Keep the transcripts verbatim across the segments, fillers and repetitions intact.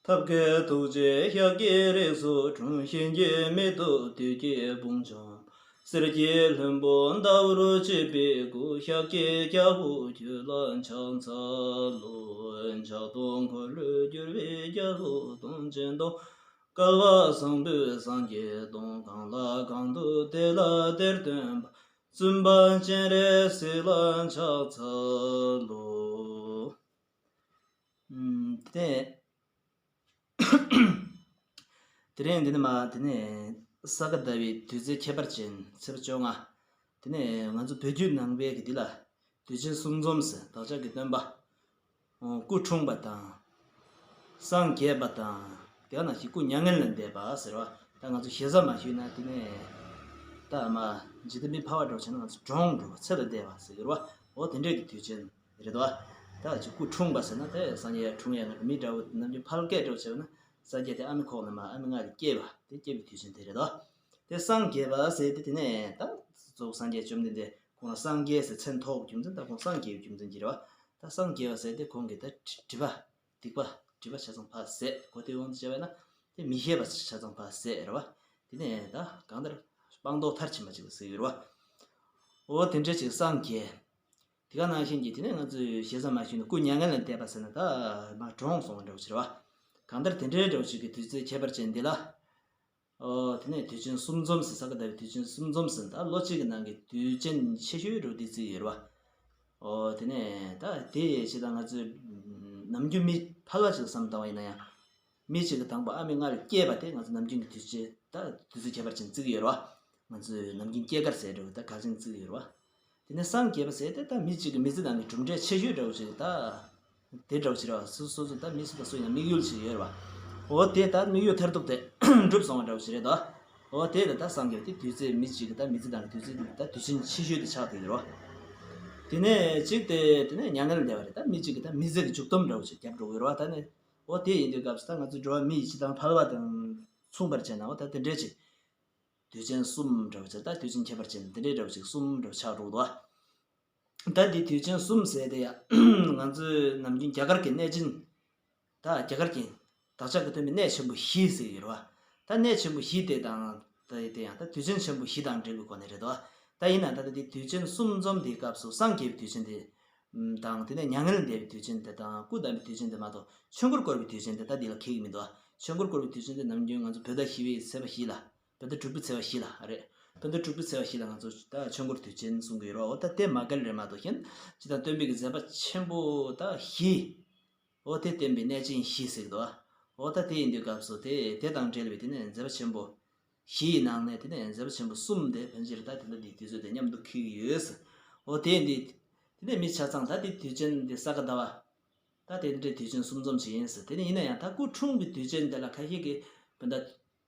ཐབས་མཁས་ཐུགས་རྗེས་ཤཱཀྱའི་རིགས་སུ་འཁྲུངས། གཤིན་རྗེའི་མེ་ཏོག་བདུད་ཀྱི་དཔུང་འཇོམས། གསེར་གྱི་ལྷུན་པོ་ཟླ་བོར་བཅས་པའི་སྐུ། ཤཱཀྱའི་རྒྱལ་པོ་ཁྱོད་ལ་ཕྱག་འཚལ་ལོ། ཕྱག་སྟོང་འཁོར་ལོས་སྒྱུར་བའི་རྒྱལ་པོ་སྟོང་ཆེན་སྟོང་། བསྐལ་པ་བཟང་པོའི་སངས་རྒྱས་སྟོང་། གང་ལ་གང་འདུལ་དེ་ལ་དེར་སྟོན་པ། བཙུན་པ་སྤྱན་རས་གཟིགས་ལ་ཕྱག་འཚལ་ལོ། ཨུམ། དེ་དེ་རིང་འདི་ནི་མ་དེ་ནས་ས་ག་ཟླ་བའི་དུས་ཚེས་ཁྱད་པར་ཅན་ཚེས་པ་བཅོ་ལྔ། དེ་ནས་ང་ཚོ་བོད་བརྒྱུད་ནང་པའི་གི་འདི་ལ་དུས་ཆེན་གསུམ་འཛོམས་ཟེར། བདག་ཅག་གི་སྟོན་པ། ཨོ། སྐུ་འཁྲུངས་པ་དང་། སངས་རྒྱས་པ་དང་། དེ་ནང་བཞིན་སྐུ་མྱ་ངན་ལས་འདས་པ་ཟེར་བ། ད་ང་ཚོ་ཞེ་ས་མ་ཞུས་ན་དེ་ནས་ད་མ་འཇིག་རྟེན་མི་ཕལ་བ་འགྲོ་བྱས་ན་ང་ཚོ་གྲོངས་འགྲོ་བ་ཚེ་ལས་འདས་པ་ཟེར་གི་རེད་བ། འོ་དེ་འདྲས་ཀྱི་དུས་ཆེན་རེད་དོ། ད་ཅིག་སྐུ་འཁྲུངས་པ་ཟེར་ན་དེ་སངས་རྒྱས་འཁྲུངས་ཡ་ང་ཚོ་མི་འདྲ་བོ་ནམ་རྒྱུན་ཕལ་སྐད་འགྲོ་བྱས་ན་སངས་རྒྱས་དེ་ཨ་མའི་ཁོག་ནས་མ་ཨ་མའི་མངལ་ལས་སྐྱེས་པ་དེ་སྐྱེས་པའི་དུས་ཆེན་དེ་རེད་དོ། དེ་སངས་རྒྱས་པ་ཟེར་དེ་དེ་ནས་ད་གཙོ་བོ་སངས་རྒྱས་བཅོམ་ལྡན་འདས་ཁོང་ལ་སངས་རྒྱས་ཟེར་མཚན་ཐོགས་རྒྱུ་མཚན་ད་ཁོང་སངས་རྒྱས་པའི་རྒྱུ་མཚན་གྱིས་རེད་བ། ད་སངས་རྒྱས་པ་ཟེར་དེ་ཁོང་གིས་ད་སྒྲིབ་པ་སྡིག་པ་སྒྲིབ་པ་ཆ་ཚང་ཕར་ཟད། གོ་དེ་དབང་དུ་བྱས་པ་ན་དེ་མི་ཤེས་པ་ཆ་ཚང་ཕར་ཟད་རེད་བ། དེ་ནས་ད་གང་ལྟར་སྤངས་རྟོགས་མཐར་ཕྱིན་པ་ཅིག་ལ་ཟེར་གྱི་རེད་བ། འོ་དེ་འདྲ་ཅིག་སངས་རྒྱས། དེ་ག་ནང་བཞིན་གྱི་དེ་ནས་ང་ཚོས་ཞེ་ས་མ་ཞུས་ན་སྐུ་མྱ་ངན་ལས་འདས་པ་ཟེར་ན་ད་མ་གྲོངས་སོང་བ་འདྲ་བོ་ཅིག་རེད་བ། གང་ལྟར་དེ་འདྲའི་འདྲ་བོ་ཅིག་གི་དུས་ཚོད་ཁྱད་པར་ཅན་འདི་ལ། ཨོ། དེ་ནས་དུས་ཆེན་གསུམ་འཛོམས་ཟེར། ས་ག་ཟླ་བའི་དུས་ཆེན་གསུམ་འཛོམས་ཟེར། ད་ལོ་གཅིག་གི་ནང་གི་དུས་ཆེན་ཆེ་ཤོས་རུ་འདི་བརྩི་ཡོད་རེད་བ། ཨོ། དེ་ནས་ད་དེ་ཡི་ཕྱི་ད་ང་ཚོས་ནམ་རྒྱུན་མི་ཕལ་བ་ཞིག་བསམ་བཏང་བ་ཡིན་ན་ཡང་། མི་གཅིག་གི་དང་པོ་ཨ་མའི་མངལ་སྐྱེས་པ་དེ་ང་ཚོ་ནམ་རྒྱུན་གྱི་དུས་ཆེན་ད་དུས་ཚོད་ཁྱད་པར་ཅན་བརྩི་གི་ཡོད་རེད་བ། ང་ཚོས་ནམ་རྒྱུན་སྐྱེས་སྐར་ཟེར་འདྲ་བོ་ད་གལ་ཆེན་བརྩི་གི་ཡོད་རེད་བ། དེ་ནས་སངས་རྒྱས་པ་ཟེར་དེ་ད་མི་གཅིག་གི་མི་ཚེ་ནང་གི་གྲུབ་འབྲས་ཆེ་ཤོས་འདྲ་བོ་ཞིག་ད། དེ་འདྲ་བོ་ཞིག་རེད་བ། སོ་སོ་སོ་ད་མི་སུ་དང་སུ་ཡང་དམིགས་ཡུལ་ཞིག་ཡོད་རེད་བ། འོ་དེ་ད་དམིགས་ཡུལ་མཐར་ཐུག་དེ་འགྲུབ་སོང་བ་འདྲ་བོ་ཞིག་རེད་དོ། འོ་དེ་ལ་ད་སངས་རྒྱས་དེ་དུས་ཚེས་མི་གཅིག་གི་ད་མི་ཚེ་ནང་གི་དུས་ཚེས་ད་དུས་ཆེན་ཆེ་ཤོས་དེ་ཆགས་བསྡད་ཡོད་རེད་བ། དེ་ནས་གཅིག་དེ་དེ་ནས་མྱ་ངན་ལས་འདས་པ་རེད། ད་མི་གཅིག་གི་ད་མི་ཚེ་གི་མཇུག་སྡོམ་འདྲ་བོ་ཞིག་བརྒྱབ་འགྲོ་གི་ཡོད་རེད་བ། ད་ནི་འོ་དེ་ཡིན་དུས་སྐབས་སུ་ད་ང་ཚོ་འགྲོ་བ་མི་ཡི་སྤྱི་དང་ཕལ་བ་དང་མཚུངས་པར་བྱས་ན་འོ་ད་དེ་འདྲས་ཅིག་དུས་ཆེན་གསུམ་འདྲ་བོ་ཅིག་ད་དུས་ཆེན་ཁྱད་པར་ཅན་འདི་འདྲའི་འདྲ་བོ་ཅིག་གསུམ་འདྲ་བོ་ཆགས་འགྲོ་གི་འདུག་ད་འདི་དུས་ཆེན་གསུམ་ཟེར་དེ་ཡང་ང་ཚོའི་ནམ་རྒྱུན་རྒྱ་གར་གྱི་གནས་ཆེན། ད་རྒྱ་གར་གྱི་བདག་ཅག་གི་སྟོན་པའི་གནས་ཆེན་པོ་བཞི་ཟེར་གྱི་ཡོད་རེད་བ། ད་གནས་ཆེན་པོ་བཞི་དེ་དང་ད་དེ་ཡང་ད་དུས་ཆེན་ཆེན་པོ་བཞི་དང་འབྲེལ་བའི་སྒོ་ནས་རེད་དོ། ད་ཡིན་ན་ད་ལྟ་འདི་དུས་ཆེན་གསུམ་འཛོམས་དེའི་སྐབས་སུ་སངས་རྒྱས་པའི་དུས་ཆེན་དེ་དང་དེ་ནས་མྱ་ངན་ལས་འདས་པའི་དུས་ཆེན་དེ་དང་སྐུ་བལྟམས་པའི་དུས་ཆེན་དེ་མ་གཏོགས་ཆོས་འཁོར་བསྐོར་བའི་དུས་ཆེན་དེ་ད་འདི་ལ་འཁེལ་གྱི་མི་འདུག་ཆོས་འཁོར་བསྐོར་བའི་དུས་ཆེན་དེ་ནམ་རྒྱུན་ང་ཚོ་བོད་ཟླ་བཞི་པའི་ཚེས་པ་བཞི་ལ། བོད་ཟླ་དྲུག་པའི་ཚེས་པ་བཞི་ལ་རེད། བོད་ཟླ་དྲུག་པའི་ཚེས་པ་བཞི་ལ་ང་ཚོ་ད་ཆོས་འཁོར་དུས་ཆེན་གསུང་གི་ཡོད་རེད་བ། འོ་ད་དེ་མ་འགལ་རེད་མ་གཏོགས་གཞན་སྤྱིར་བཏང་སྟོན་པའི་གི་མཛད་པ་ཆེན་པོ་ད་བཞི། འོ་དེ་བསྟན་པའི་གནས་ཆེན་བཞི་ཟེར་གི་འདུག་བ། འོ་ད་དེ་ཡིན་དུས་སྐབས་སུ་དེ་དེ་དང་འབྲེལ་བའི་དེ་ནས་མཛད་པ་ཆེན་པོ་བཞི་ཡི་ནང་ནས་དེ་ནས་མཛད་པ་ཆེན་པོ་གསུམ་དེ་ཕན་ཆད་ད་དེ་འདྲ་འདི་དུས་ཚོད་དེ་མཉམ་དུ་འཁེལ་གི་ཡོད་ཟེར། འོ་དེ་འདི་དེ་ནས་མི་ཆ་ཚང་ད་དེ་དུས་ཆེན་འདི་ས་ག་ཟླ་བ། ད་དེ་འདྲའི་དུས་ཆེན་གསུམ་འཛོམས་ཤིག་ཡིན་ཟེར། དེ་ནས་ཡིན་ན་ཡང་ད་སྐུ་འཁྲུངས་པའི་དུས་ཆེན་དེ་ལ་ཁ་ཤས་ཀྱིས་བོད་ཟླ་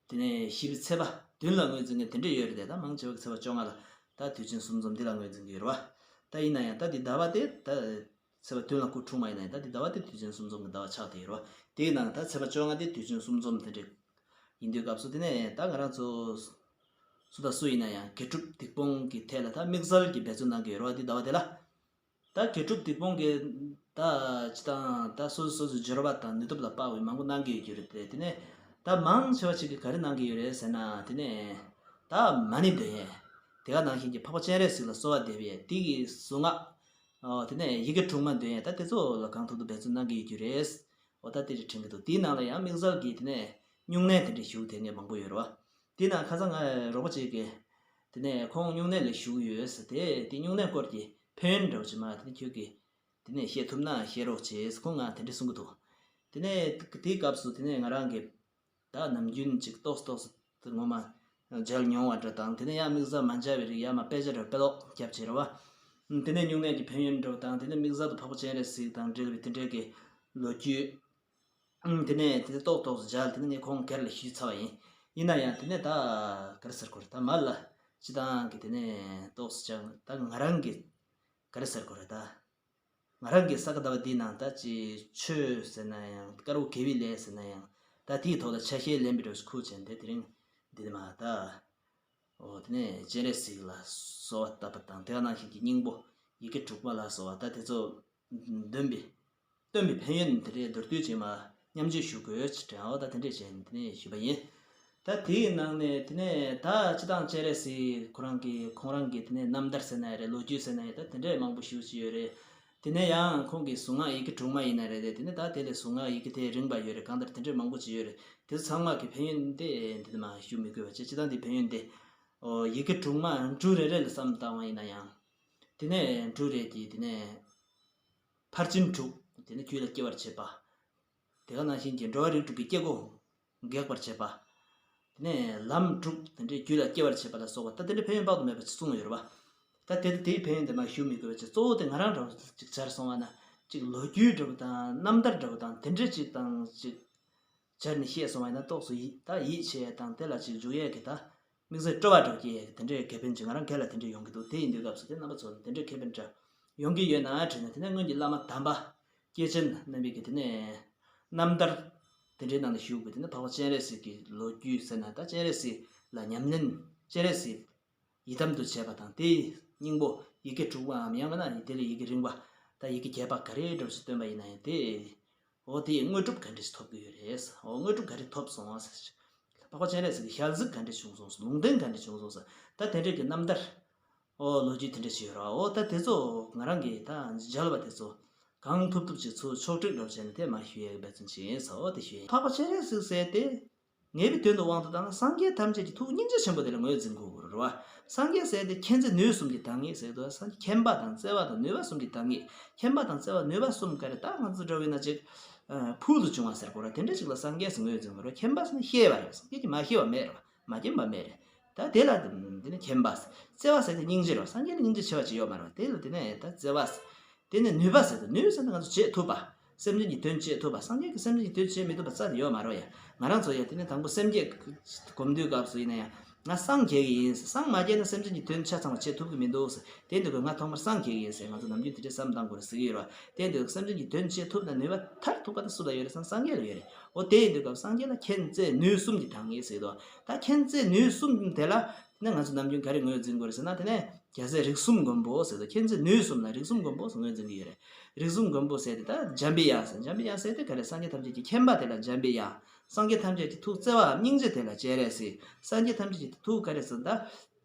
དེ་ནས་བཞི་པའི་ཚེས་པ་བདུན་ལ་ངོས་འཛིན་མཁན་དེ་འདྲས་ཡོད་རེད་དེ། ད་མང་ཆེ་བ་གི་ཚེས་པ་བཅོ་ལྔ་ལ་ད་དུས་ཆེན་གསུམ་འཛོམས་འདི་ལ་ངོས་འཛིན་གྱི་ཡོད་རེད་བ། ད་ཡིན་ན་ཡང་ད་འདི་ཟླ་བ་དེ་ད་ཚེས་པ་བདུན་ལ་སྐུ་འཁྲུངས་པ་ཡིན་ན་ཡང་ད་འདི་ཟླ་བ་དེ་དུས་ཆེན་གསུམ་འཛོམས་ཀྱི་ཟླ་བ་ཆགས་བསྡད་ཡོད་རེད་བ། དེའི་ནང་ད་ཚེས་པ་བཅོ་ལྔ་དེ་དུས་ཆེན་གསུམ་འཛོམས་དེ་འདྲས་ཡིན་དུས་སྐབས་སུ་དེ་ནས་ད་ང་རང་ཚོ་སུ་དང་སུ་ཡིན་ན་ཡང་དགེ་སྒྲུབ་སྡིག་སྤོང་གི་ཐད་ལ་ད་དམིགས་བསལ་གྱི་འབད་བརྩོན་གནང་གི་ཡོད་རེད་བ། འདི་ཟླ་བ་དེ་ལ། ད་དགེ་སྒྲུབ་སྡིག་སྤོང་གི་ད་སྤྱི་བཏང་ད་སོ་སོ་སོ་སོའི་འབྱོར་བ་དང་ནུས་སྟོབས་ལ་དཔག་པའི་མང་པོ་གནང་གི་ཡོད་ཀྱི་རེད་དེ། དེ་ནས་ད་མང་ཆེ་བ་ཞིག་གིས་ག་རེ་གནང་གི་ཡོད་རེད་ཟེར་ན། དེ་ནས་ད་མ་ཎི་འདོན་ཡས། དེ་ག་ནང་བཞིན་གྱི་འཕགས་པ་སྤྱན་རས་གཟིགས་ལ་གསོལ་བ་འདེབས་ཡས། དེ་གི་གཟུངས་སྔགས། ཨོ། དེ་ནས་ཡི་གེ་དྲུག་མ་འདོན་ཡས། ད་དེ་ཚོ་ལ་གང་ཐུབ་ཐུབ་འབད་བརྩོན་གནང་གི་ཡོད་ཀྱི་རེད། འོ་ད་དེ་རེད་དྲན་གྱི་འདུག་དེའི་ནང་ལ་ཡང་དམིགས་བསལ་གྱི་དེ་ནས་སྨྱུང་གནས་དེ་འདྲ་ཞུ་མཁན་མང་པོ་ཡོད་རེད་བ། དེའི་ནང་ཁ་སང་ང་རོགས་པ་ཅིག་གིས་དེ་ནས་ཁོང་སྨྱུང་གནས་ལ་བཞུགས་ཡོད་ཟེར་ཏེ། དེ་སྨྱུང་གནས་སྐོར་གྱི་ཕན་ཡོན་འདྲ་བོ་ཅིག་མ་དེ་ནས་ཁྱོད་ཀྱིས་དེ་ནས་བཤད་ཐུབ་ན་བཤད་རོགས་བྱེད་ཟེར་ཁོང་ང་དེ་འདྲ་གསུང་གི་འདུག་དེ་ནས་དེའི་སྐབས་སུ་དེ་ནས་ང་རང་གིས་ད་ནམ་རྒྱུན་ཅིག་ཏོག་ཙམ་ཏོག་ཙམ་དེ་ངོ་མ་མཇལ་མྱོང་བ་འདྲ་དང་། དེ་ནས་ཡང་དམིགས་བསལ་མ་མཇལ་བའི་རིགས་ཡར་མར་དཔེ་ཆ་འདྲ་དཔེ་ཀློག་རྒྱབ་བྱས་རེད་བ། དེ་ནས་སྨྱུང་གནས་ཀྱི་ཕན་ཡོན་འདྲ་བོ་དང་། དེ་ནས་དམིགས་བསལ་དུ་འཕགས་པ་སྤྱན་རས་གཟིགས་དང་འབྲེལ་བའི་དེ་འདྲའི་གི་ལོ་རྒྱུས། ཨང་། དེ་ནས་དེ་ཏོག་ཏོག་ཙམ་མཇལ། དེ་ནས་ངས་ཁོང་སྒེར་ལ་ཞུས་ཚར་བ་ཡིན། ཡིན་ན་ཡང་དེ་ནས་ད་ག་རེ་ཟེར་དགོས་རེད། ད་མར་ལ་སྤྱི་བཏང་གི་དེ་ནས་ཏོག་ཙམ་ཅང་ད་ང་རང་གི་ག་རེ་ཟེར་དགོས་རེད། ད་ང་རང་གི་ས་ག་ཟླ་བ་འདིའི་ནང་ད་ཅིག་ཆོས་ཟེར་ན་ཡང་དཀར་པོ་དགེ་བའི་ལས་ཟེར་ན་ཡང་ད་དེའི་ཐོག་ལ་ཆ་ཤས་ལེན་པའི་འདྲ་བོ་ཞིག་ཁུར་བྱས་ཏེ་དེ་རིང་འདི་ནས་མར་ད། འོ། དེ་ནས་སྤྱན་རས་གཟིགས་ལ་གསོལ་བ་བཏབ་པ་དང་། དེ་ག་ནང་བཞིན་གྱི་སྙིང་པོ་ཡི་གེ་དྲུག་མ་ལ་སོགས་པ་ད་དེ་ཚོ་འདོན་པའི་སྟོན་པའི་ཕན་ཡོན་དེ་འདྲའི་མདོར་བསྡུས་ཅིག་མར་ མཉམ་སྤྱོད་ཞུ་དགོས་ཅེས་དྲན་འོ་ད་དེ་འདྲས་བྱས་ནས་དེ་ནས་ཞུས་པ་ཡིན། ད་དེའི་ནང་ནས་དེ་ནས་ད་སྤྱི་བཏང་སྤྱན་རས་གཟིགས་ཁོ་རང་གི་ཁོང་རང་གི་དེ་ནས་རྣམ་ཐར་ཟེར་ན་ཡང་རེད། ལོ་རྒྱུས་ཟེར་ན་ཡང་ད་དེ་འདྲས་མང་པོ་ཞེ་ཅིག་ཡོད་རེད། དེ་ནས་ཡང་ཁོང་གི་གཟུངས་སྔགས་ཡི་གེ་དྲུག་མ་ཡིན་ན་རེད་དེ། དེ་ནས་ད་དེ་ལས་གཟུངས་སྔགས་ཡི་གེ་དེ་རིང་བ་ཡོད་རེད། གང་ལྟར་དེ་འདྲས་མང་པོ་ཅིག་ཡོད་རེད། དེ་ཚོ་ཚང་མ་གི་ཕན་ཡོན་དེ་འདི་ནས་མར་ཞུ་མི་དགོས་པ་བྱས། སྤྱི་བཏང་འདི་ཕན་ཡོན་དེ། ཨོ་ཡི་གེ་དྲུག་མ་འབྲུ་རེ་རེ་ལ་བསམ་བཏང་བ་ཡིན་ན་ཡང་། དེ་ནས་འབྲུ་རེ་གི་དེ་ནས་ཕར་ཕྱིན་དྲུག་དེ་ནས་རྒྱུད་ལ་སྐྱེ་བར་བྱེད་པ། དེ་ག་ནང་བཞིན་གྱི་འགྲོ་བ་རིགས་དྲུག་གི་སྐྱེ་སྒོ་འགེགས་པར་བྱེད་པ། དེ་ནས་ལམ་དྲུག་དེ་འདྲའི་རྒྱུད་ལ་སྐྱེ་བར་བྱེད་པ་ལ་སོགས་པ། ད་དེ་འདྲའི་ཕན་ཡོན་དཔག་ཏུ་མེད་པ་ཅིག་གསུངས་ཡོད་རེད་པ། ད་དེ་དེའི་ཕན་ཡོན་དེ་མར་ཞུ་མི་དགོས་པ་བྱས། གཙོ་བོ་དེ་ང་རང་འདྲ་བོ་ཅིག་སྦྱར་སོང་བ་ན་ཅིག་ལོ་རྒྱུས་འདྲ་བོ་དང་རྣམ་ཐར་འདྲ་བོ་དང་དེ་འདྲ་ཅིག་དང་ཅིག་སྦྱར་ནས་བཤད་སོང་བ་ཡིན་ན་ཏོག་ཙམ་ཡིད་ད་ཡིད་ཆེས་དང་དེ་ལ་ཅིག་འཇུག་ཡས་ཀྱི་ད་དམིགས་བསལ་སྤྲོ་བ་འདྲ་བོ་སྐྱེ་ཡས་ཀྱི་དེ་འདྲའི་ཁེ་ཕན་ཅིག་ང་རང་སྒེར་ལ་དེ་འདྲ་ཡོང་གི་འདུག་དེ་ཡིན་དུས་སྐབས་སུ་དེ་རྣམ་པ་ཚོ་ལ་དེ་འདྲའི་ཁེ་ཕན་འདྲ་ཡོང་གི་ཡོད་ན་དྲན་ནས། དེ་ནས་སྔོན་གྱི་བླ་མ་དམ་པ་སྐྱེས་ཆེན་རྣམ་པས་ཀྱི་དེ་ནས་རྣམ་ཐར་དེ་འདྲའི་ནང་ནས་ཞུགས་པའི་དེ་ནས་འཕགས་པ་སྤྱན་རས་གཟིགས་ཀྱི་ལོ་རྒྱུས་ཟེར་ན་ད་སྤྱན་རས་གཟིགས་ལ་ཉམས་ལེན། སྤྱན་རས་གཟིགས་ཡི་དམ་དུ་བྱས་པ་དང་དེའི་སྙིང་པོ་ཡི་གེ་དྲུག་པའམ་ཡང་མིན་ན་དེ་ལས་ཡི་གེ་རིང་བ་ད་ཡི་གེ་བརྒྱད་པ་ག་རེ་འདྲ་བོ་ཞིག་བཏོན་པ་ཡིན་ན་ཡང་དེ། འོ་དེ་ཡི་དངོས་གྲུབ་ག་འདྲ་ཞིག་ཐོབ་ཀྱི་ཡོད་རེད། འོ་དངོས་གྲུབ་ག་རེ་ཐོབ་སོང་ཟེར། འཕགས་པ་སྤྱན་རས་གཟིགས་ཀྱི་ཞལ་གཟིགས་ག་འདྲ་བྱུང་སོང་ཟེར། ལུང་བསྟན་ག་འདྲ་བྱུང་སོང་ཟེར། ད་དེ་འདྲ་གི་རྣམ་ཐར། འོ་ལོ་རྒྱུས་དེ་འདྲ་ཞིག་ཡོད་རེད། འོ་ད་དེ་ཚོ་ང་རང་གིས་ད་མཇལ་བ་དེ་ཚོ་གང་ཐུབ་ཐུབ་ཅིག་ཚུར་ཕྱོགས་སྒྲིག་འདྲ་བོ་བྱས་ནས་དེ་མར་ཞུ་ཡས་ཀྱི་འབད་བརྩོན་བྱས་ཡིན་ཟེར། འོ་དེ་ཞུ་ཡིན། འཕགས་པ་སྤྱན་རས་གཟིགས་ཟེར་དེ། ངེས་པའི་དོན་དུ་དབང་དུ་བཏང་ན་སངས་རྒྱས་ཐམས་ཅད་ཀྱི་ཐུགས་སྙིང་རྗེ་ཆེན་པོ་དེ་ལ་ངོས་འཛིན་དགོས་ཀྱི་རེད་བ། སངས་རྒྱས་ཟེར་དེ་མཁྱེན་བརྩེ་ནུས་གསུམ་གྱི་བདག་ཉིད་ཟེར་དུས་སངས་རྒྱས་མཁྱེན་པ་དང་བརྩེ་བ་དང་ནུས་པ་གསུམ་གྱི་བདག་ཉིད། མཁྱེན་པ་དང་བརྩེ་བ་ནུས་པ་གསུམ་ག་རེ་ད་ང་ཚོ་འདྲ་བོ་ཡིན་ན་ཅིག་ཕུལ་དུ་བྱུང་བ་ཟེར་དགོས་རེད། དེ་འདྲ་ཅིག་ལ་སངས་རྒྱས་ཟེར་ངོས་འཛིན་དགོས་རེད། མཁྱེན་པ་ཟེར་ན་ཤེས་པ་རེད། སངས་རྒྱས་ཀྱིས་མ་ཤེས་པ་མེད་རེད་བ། མ་མཁྱེན་པ་མེད་རེད། ད་དེ་ལ་དེ་ནི་མཁྱེན་པ། བརྩེ་བ་ཟེར་དེ་སྙིང་རྗེ་རེད་བ། སངས་རྒྱས་ལ་སྙིང་རྗེ་ཆེ་བ་ཅིག་ཡོད་མ་རེད་བ། དེ་ལ་དེ་ནས་ད་བརྩེ་བ། དེ་ནས་ནུས་པ་ཟེར་དུས་ནུས་ཟེར་ན་ང་ཚོ་བྱེད་ཐུབ་པ། སེམས་ཅན་གྱི་དོན་བྱེད་ཐུབ་པ། སངས་རྒྱས་ཀྱིས་སེམས་ཅན་གྱི་དོན་བྱེད་མི་ཐུབ་པ་རྩ་ནས་ཡོད་མ་རེད་ཡ། ང་རང་ཚོ་ཡ་དེ་ནས་དང་པོ་སེམས་བསྐྱེད་སྒོམ་དུས་སྐབས་སུ་ཡིན་ན་ཡང་ང་སངས་རྒྱས་ཀྱི་ཡིན་ཟེར། སངས་མ་རྒྱས་ན་སེམས་ཅན་གྱི་དོན་ཆ་ཚང་བ་བྱེད་ཐུབ་ཀྱི་མི་འདུག་ཟེར། དེ་འདུག་གི་ང་ཐོག་མར་སངས་རྒྱས་ཀྱི་ཡིན་ཟེར་ང་ཚོ་ནམ་རྒྱུན་དེ་འདྲའི་བསམ་བཏང་དགོས་རེད་ཟེར་གྱི་ཡོད་རེད་བ། དེ་འདུག་སེམས་ཅན་གྱི་དོན་བྱེད་ཐུབ་ན་ནུས་པ་མཐར་ཐུག་པ་དེ་སུ་ལ་ཡོད་རེད་ཟེར་ན་སངས་རྒྱས་ལ་ཡོད་རེད། འོ་དེ་ཡིན་དུས་སྐབས་སངས་རྒྱས་ལ་མཁྱེན་བརྩེ་ནུས་གསུམ་གྱི་བདག་ཉིད་ཟེར་གྱི་འདུག་ད་མཁྱེན་བརྩེ་ནུས་གསུམ་དེ་ལ། དེ་ནས་ང་ཚོ་ནམ་རྒྱུན་ག་རེ་ངོས་འཛིན་དགོས་རེད་ཟེར་ན། དེ་ནས་རྒྱལ་སྲས་རིགས་གསུམ་མགོན་པོ་ཟེར་དུས་མཁྱེན་བརྩེ་ནུས་གསུམ་ལ་རིགས་གསུམ་མགོན་པོ་ཟེར་ངོས་འཛིན་གྱི་ཡོད་རེད། རིགས་གསུམ་མགོན་པོ་ཟེར་དེ་ད་འཇམ་པའི་དབྱངས་ཟེར། འཇམ་པའི་དབྱངས་ཟེར་དེ་ག་རེ་སངས་རྒྱས་ཐམས་ཅད་ཀྱི་མཁྱེན་པ་དེ་ལ་འཇམ་པའི་དབྱངས། སངས་རྒྱས་ཐམས་ཅད་ཀྱི་ཐུགས་བརྩེ་བའམ་སྙིང་རྗེ་དེ་ལ་སྤྱན་རས་གཟིགས། སངས་རྒྱས་ཐམས་ཅད་ཀྱི་ཐུགས་ག་རེ་ཟེར་ད།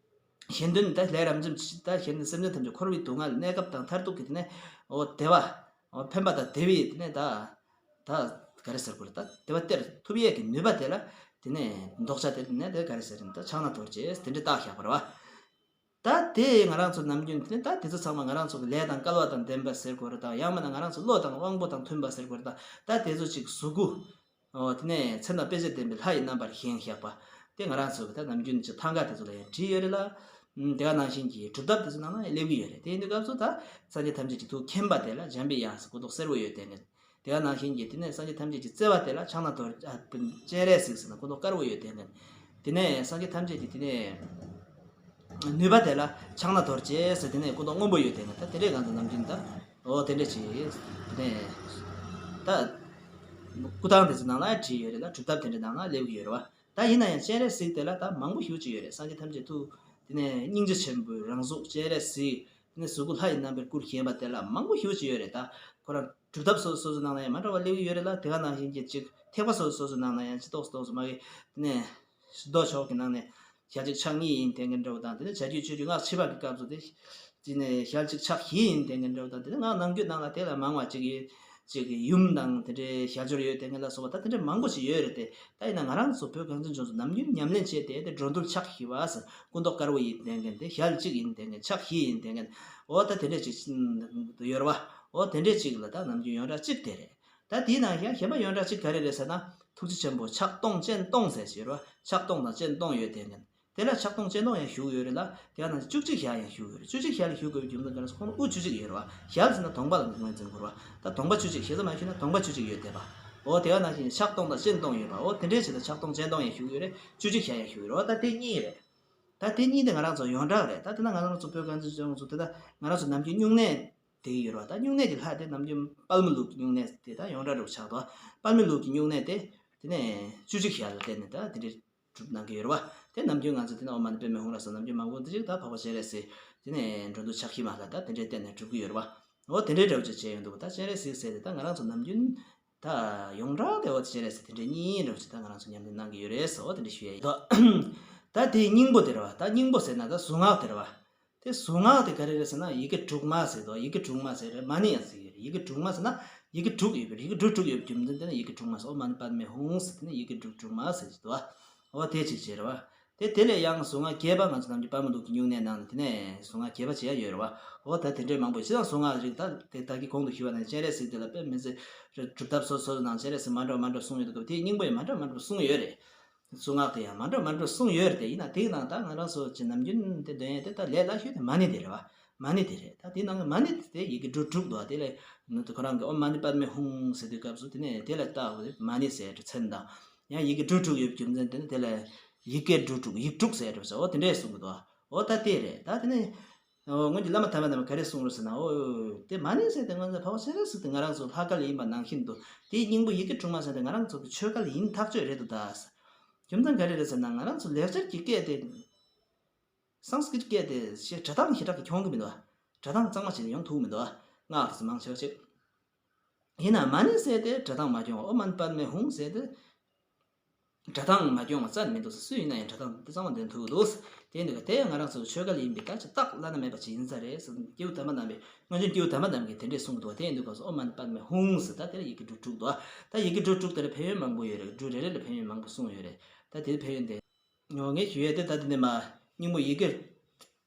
གཞན་དོན་ད་ལས་རབ་འབྱམས་ད་གཞན་དོན་སེམས་ཅན་ཐམས་ཅད་འཁོར་བའི་སྡུག་བསྔལ་གནས་སྐབས་དང་མཐར་ཐུག་གི་དེ་ནས་འོ་བདེ་བ། འོ་ཕན་པ་དང་བདེ་བའི་དེ་ནས་ད། ད་ག་རེ་ཟེར་དགོས་རེད། ད་བདེ་བ་སྟེར་ཐུབ་ཡས་ཀྱི་ནུས་པ་དེ་ལ་དེ་ནས་ལྡོག་ཆ་དེ་ནས་དེ་ག་རེ་ཟེར་ན་ད་ཕྱག་ན་རྡོ་རྗེ་དེ་འདྲ་བཏགས་བཞག་པ་རེད་བ། ད་དེ་ང་རང་ཚོ་ནམ་རྒྱུན་དེ་ནས་ད་དེ་ཚོ་ཚང་མ་ང་རང་ཚོ་གི་ལས་དང་སྐལ་བ་དང་ལྡན་པ་ཟེར་དགོས་རེད། ད་ཡང་མིན་ན་ང་རང་ཚོ་བློ་དང་དབང་པོ་དང་མཐུན་པ་ཟེར་དགོས་རེད། ད་ད་དེ་ཚོ་ཅིག་གཟུགས་སྐུ། འོ་དེ་ནས་མཚན་དང་དཔེ་བྱད་ལྡན་པའི་ལྷ་ཡི་རྣམ་པར་བཞེངས་བཞག་པ། དེ་ང་རང་ཚོ་གི་ད་ནམ་རྒྱུན་གྱི་ཐང་ག་དེ་ཚོ་ལ་ཡང་བྲིས་ཡོད་རེད་ལ། ཨུམ་དེ་ག་ནང་བཞིན་གྱི་སྒྲུབ་ཐབས་དེ་ཚོ་ནང་ན་ཡང་སླེབས་ཀྱི་ཡོད་རེད། དེ་ཡིན་དུས་སྐབས་སུ་ད་སངས་རྒྱས་ཐམས་ཅད་ཀྱི་ཐུགས་མཁྱེན་པ་དེ་ལ་འཇམ་པའི་དབྱངས་སུ་སྐུ་མདོག་སེར་པོ་ཡོད་དེ་ནས། དེ་ག་ནང་བཞིན་གྱི་དེ་ནས་སངས་རྒྱས་ཐམས་ཅད་ཀྱི་བརྩེ་བ་དེ་ལ་ཕྱག་ན་རྡོ་རྗེ་ཨ་སྤྱན་རས་གཟིགས་ཟེར་ན་སྐུ་མདོག་དཀར་པོ་ཡོད་དེ་ནས། དེ་ནས་སངས་རྒྱས་ཐམས་ཅད་ཀྱི་དེ་ནས། ནུས་པ་དེ་ལ་ཕྱག་ན་རྡོ་རྗེ་ཟེར་དེ་ནས་སྐུ་མདོག་སྔོན་པོ་ཡོད་དེ་ནས། ད་དེ་འདྲས་ང་ཚོ་ནམ་རྒྱུན་ད་འོ་དེ་འདྲས་ཅིག་དེ་ནས་ད་སྐུ་ཐང་དེ་ཚོ་ནང་ལ་བྲིས་ཡོད་རེད་ལ། སྒྲུབ་ཐབས་དེ་འདྲ་ནང་ལ་སླེབས་ཀྱི་ཡོད་རེད་བ། ད་ཡིན་ན་ཡང་སྤྱན་རས་གཟིགས་དེ་ལ་ད་མང་པོ་ཞེ་ཅིག་ཡོད་རེད། སངས་རྒྱས་ཐམས་ཅད་ཐུགས་དེ་ནས་སྙིང་རྗེ་ཆེན་པོའི་རང་གཟུགས་སྤྱན་རས་གཟིགས། དེ་ནས་གཟུགས་སྐུ་ལྷ་ཡི་རྣམ་པའི་སྐུར་བཞེངས་པ་དེ་ལ་མང་པོ་ཞེ་ཅིག་ཡོད་རེད། ད་ཁོ་རང་སྒྲུབ་ཐབས་སོ་སོ་སོ་སོའི་ནང་ལ་ཡང་མ་འདྲ་བ་སླེབས་ཀྱི་ཡོད་རེད་ལ། དེ་ག་ནང་བཞིན་གྱི་ཅིག་ཐེག་པ་སོ་སོ་སོ་སོའི་ནང་ལ་ཡང་ཅིག་ཏོག་ཙམ་ཏོག་ཙམ་མ་གི་དེ་ནས། མདོ་ཕྱོགས་ཀྱི་ནང་ནས་ཞལ་གཅིག་ཕྱག་གཉིས་ཡིན་བསྟན་མཁན་འདྲ་བོ་དང་། དེ་ནས་བྱ་རྒྱུད་སྤྱོད་རྒྱུད་སྔགས་ཕྱི་པ་གི་སྐབས་སུ་དེ། དེ་ནས་ཞལ་གཅིག་ཕྱག་བཞི་ཡིན་བསྟན་མཁན་འདྲ་བོ་དང་། དེ་ནས་སྔགས་ནང་རྒྱུད་ནང་ལ་དེ་ལ་མང་བ་ཅིག་གི་ཅིག་གི་ཡུམ་དང་དེ་འདྲའི་ཞལ་སྦྱོར་ཡོད་བསྟན་མཁན་ལ་སོགས་པ་ད་དེ་འདྲ་མང་པོ་ཞིག་ཡོད་རེད་དེ། ད་ཡིན་ན་ང་རང་ཚོ་བོད་གངས་ཅན་ལྗོངས་སུ་ནམ་རྒྱུན་ཉམས་ལེན་བྱས་ཏེ། དེ་འགྲོ་འདུལ་ཕྱག་བཞི་པ་ཟེར། སྐུ་མདོག་དཀར་པོ་ཡིན་བསྟན་མཁན་དེ། ཞལ་གཅིག་ཡིན་བསྟན་མཁན། ཕྱག་བཞི་ཡིན་བསྟན་མཁན། འོ་ད་དེ་འདྲ་ཅིག་ཡོད་རེད་བ། འོ་དེ་འདྲ་ཅིག་ལ་ད་ནམ་རྒྱུན་ཡོངས་གྲགས་གཅིག་དེ་རེད། ད་དེའི་ནང་ཡང་གཞན་པ་ཡོངས་གྲགས་གཅིག་ག་རེ་རེད་ཟེར་ན། ཐུགས་རྗེ་ཆེན་པོ་ཕྱག་སྟོང་སྤྱན་སྟོང་ཟེར་ཞིག་ཡོད་རེད་བ། ཕྱག་སྟོང་དང་སྤྱན་སྟོང་ཡོད་བསྟན་མཁན། དེ་ལ་ཕྱག་སྟོང་སྤྱན་སྟོང་ཡང་བཞུགས་ཡོད་རེད་ལ། དེ་ག་ནང་བཞིན་བཅུ་གཅིག་ཞལ་ཡང་བཞུགས་ཡོད་རེད། བཅུ་གཅིག་ཞལ་ལ་བཞུགས་དགོས་པའི་རྒྱུ་མཚན་ག་རེ་ཟེར། ཁོང་ལ་དབུ་བཅུ་གཅིག་ཡོད་རེད་བ། ཞལ་ཟེར་ན་གདོང་པ་ལ་ངོས་འཛིན་དགོས་རེད་བ། ད་གདོང་པ་བཅུ་གཅིག་ཞེ་ས་མ་ཞུས་ན་གདོང་པ་བཅུ་གཅིག་ཡོད་བསྡད་པ། འོ་དེ་ག་ནང་བཞིན་ཕྱག་སྟོང་དང་སྤྱན་སྟོང་ཡོད་པ། འོ་དེ་འདྲའི་ཆེད་དུ་ཕྱག་སྟོང་སྤྱན་སྟོང་ཡང་བཞུགས་ཡོད་རེད། བཅུ་གཅིག་ཞལ་ཡང་བཞུགས་ཡོད་རེད་བ། ད་དེ་གཉིས་རེད། ད་དེ་གཉིས་དེ་ང་རང་ཚོ་ཡོངས་གྲགས་རེད། ད་དེ་ན་ང་རང་ཚོ་བོད་གངས་ཅན་ལྗོངས་སུ་དེ་ད་ང་རང་ཚོ་ནམ་རྒྱུན་སྨྱུང་གནས་དེ་ཡོད་རེད་བ། ད་སྨྱུང་གནས་ཀྱི་ལྷ་དེ་ནམ་རྒྱུན་དཔལ་མོ་ལུགས་ཀྱི་སྨྱུང་གནས་དེ་ད་ཡོངས་གྲགས་འདྲ་བོ་ཆགས་འདུག་དཔལ་མོ་ལུགས་ཀྱི་སྨྱུང་གནས་དེ་དེ་ནས་བཅུ་གཅིག་ཞལ་ལ་བརྟེན་ནས་ད་དེ་འདྲའི་སྒྲུབ་གནང་གི་ཡོད་རེད་བ། དེ་ནམ་རྒྱུན་ང་ཚོ་དེ་ན་ཨོཾ་མ་ཎི་པདྨེ་ཧཱུྃ་ལ་སོགས་ནམ་རྒྱུན་མང་པོ་འདི་ཅིག་ད་འཕགས་པ་སྤྱན་རས་གཟིགས་དེ་ནས་འགྲོ་འདུལ་ཕྱག་བཞི་མ་ལ་ད་དེ་འདྲའི་བརྟེན་ནས་སྒྲུབ་ཀྱི་ཡོད་རེད་བ། འོ་དེ་འདྲའི་འདྲ་བོ་ཅིག་བྱས་ཡོང་འདུག་ད་སྤྱན་རས་གཟིགས་ཟེར་དེ་ད་ང་རང་ཚོ་ནམ་རྒྱུན་ ད་ཡོངས་གྲགས་དེ་འོ་དེ་བྱས་རེད་ཟེར། དེ་འདྲའི་གཉིས་འདྲ་བོ་ཅིག་ད་ང་རང་ཚོ་ཉམས་ལེན་གནང་གི་ཡོད་རེད་ཟེར། འོ་དེ་འདྲ་ཞུ་ཡ་ཡིན་དོ། ད་དེའི་སྙིང་པོ་དེ་རེད་བ། ད་སྙིང་པོ་ཟེར་ན་ད་གཟུངས་སྔགས་དེ་རེད་བ། དེ་གཟུངས་སྔགས་དེ་ག་རེ་རེད་ཟེར་ན་ཡི་གེ་དྲུག་མ་ཟེར་དོ། ཡི་གེ་དྲུག་མ་ཟེར་རེད། མ་ཎི་ཡང་ཟེར་གྱི་རེད། ཡི་གེ་དྲུག་མ་ཟེར་ན་ཡི་གེ་དྲུག་ཡོད་པའི་ཡི་གེ་དྲུག་དྲུག་ཡོད་པའི་རྒྱུ་མཚན་དེ་ནི་ཡི་གེ་དྲུག་མ་ཟེར། ཨོཾ་མ་ཎི་པདྨེ་ཧཱུྃ་ཟེར་དེ་ནི་ཡི་གེ་དྲུག་དྲུག་མ་ཟེར་གྱི་འདུག་བ། འོ་དེ་ཅིག་བྱས་རེད་བ། དེ་དེ་ལས་ཡང་གཟུངས་སྔགས་རྒྱས་པ། ང་ཚོ་ནམ་རྒྱུན་དཔལ་མོ་ལུགས་ཀྱི་སྨྱུང་གནས་ནང་ནས་དེ་ནས་གཟུངས་སྔགས་རྒྱས་པ་བྱེད་ཡ་ཡོད་རེད་བ། འོ་ད་དེ་འདྲའི་མང་པོ་ཡོད། ཅི་ཡང་གཟུངས་སྔགས་རིགས་ད་དེ་ད་གིན་གོང་དུ་ཞུས་པ་ནང་སྤྱན་རས་གཟིགས་དེ་ལ་དཔེ་མི་སྲིད་སྒྲུབ་ཐབས་སོ་སོ་ནང་སྤྱན་རས་གཟིགས་མ་འདྲ་བ་མ་འདྲ་བ་གསུངས་ཡོད་འདུག་སྐབས་དེའི་སྙིང་པོ་ཡང་མ་འདྲ་བ་མ་འདྲ་བ་གསུངས་ཡོད་རེད། གཟུངས་སྔགས་དེ་ཡང་མ་འདྲ་མ་འདྲ་གསུངས་ཡོད་རེད་དེ། ཡིན་ན་དེའི་ནང་ད་ང་རང་ཚོ་ཅིག་ནམ་རྒྱུན་དེ་འདོན་ཡས་དེ་ད་ལས་སླ་ཤོས་དེ་མ་ཎི་དེ་རེད་བ། མ་ཎི་དེ་རེད། ད་དེའི་ནང་གི་མ་ཎི་དེ་ཡི་གེ་འབྲུ་དྲུག་འདུག་བ། དེ་ལས་ནུ་དེ་ཁོ་རང་གི་ཨོཾ་མ་ཎི་པདྨེ་ཧཱུྃ་ཟེར་དུས་སྐབས་སུ་དེ་ནས་དེ་ལ་བཏགས་པའི་མ་ཎི་ཟེར་གྱི་མཚན་དང་། ཡང་ཡི་གེ་འབྲུ་དྲུག་ཡོད་རྒྱུ་མཚན་དེ་ནི་དེ་ལ་ཡི་གེ་འབྲུ་དྲུག་ཡིག་དྲུག་ཟེར་གྱི་འདུག་བ། འོ་དེ་འདྲས་གསུང་གི་འདུག་བ། འོ་ད་དེ་རེད། ད་དེ་ནས་ཨོ་སྔོན་གྱི་བླ་མ་དམ་པ་རྣམས་ག་རེ་གསུངས་རེད་ཟེར་ན། ཨོ་དེ་མ་ཎི་ཟེར་དེ་ང་ཚོ་འཕགས་པ་སྤྱན་རས་གཟིགས་དེ་ང་རང་ཚོ་ལྷ་སྐལ་ཡིན་པ་ནང་བཞིན་དུ་དེའི་སྙིང་པོ་ཡི་གེ་དྲུག་མ་ཟེར་དེ་ང་རང་ཚོ་གི་ཆོས་སྐལ་ཡིན་ཐག་ཆོད་རེད་འདུག་ད། རྒྱུ་མཚན་ག་རེ་རེད་ཟེར་ན་ང་རང་ཚོ་ལེགས་སྦྱར་གྱི་སྐད་དེ་སཾ་སྐྲྀཏ་སྐད་དེ་ཞེ་སྒྲ་གདངས་ཞེ་དྲག་གི་འཁྱོངས་གི་མི་འདུག་བ། སྒྲ་གདངས་གཙང་མ་ཞིག་ཡོང་ཐུབ་མི་འདུག་བ། སྔགས་དེ་ཚོ་མང་ཆེ་བ་ཞིག་ཡིན་ན་མ་ཎི་ཟེར་དེ་སྒྲ་གདངས་མ་འཁྱོངས། ཨོཾ་མ་ཎི་པདྨེ་ཧཱུྃ་ཟེར་དེ་སྒྲ་གདངས་མ་འཁྱོངས་པ་རྩ་ནས་མི་འདུག་ཟེར། སུ་ཡིན་ན་ཡང་སྒྲ་གདངས་དེ་གཙང་མ་འདོན་ཐུབ་ཀྱི་འདུག་ཟེར། དེ་ཡིན་དུས་དེ་ང་རང་ཚོ་ཆོས་སྐལ་ཡིན་པའི་ད་ཅི་རྟགས་བླ་ན་མེད་པ་ཅིག་ཡིན་ས་རེད་ཟེར། སྐྱེས་བུ་དམ་པ་རྣམས་པས་སྔོན་བྱོན་སྐྱེས་བུ་དམ་པ་རྣམས་ཀྱིས་དེ་འདྲས་གསུངས་འདུག་བ། དེ་ཡིན་དུས་སྐབས་སུ་ཨོཾ་མ་ཎི་པདྨེ་ཧཱུྃ་ཟེར་ད་དེ་ལ་ཡི་གེ་འབྲུ་དྲུག་འདུག་བ། ད་ཡི་གེ་འབྲུ་དྲུག་དེ་ལ་ཕན་ཡོན་མང་པོ་ཡོད་རེད། འབྲུ་རེ་རེ་ལ་ཕན་ཡོན་མང་པོ་གསུངས་ཡོད་རེད། ད་དེའི་ཕན་ཡོན་དེ། ངས་ཞུ་ཡས་དེ་ད་དེ་ནས་མ་སྙིང་པོ་ཡི་གེ་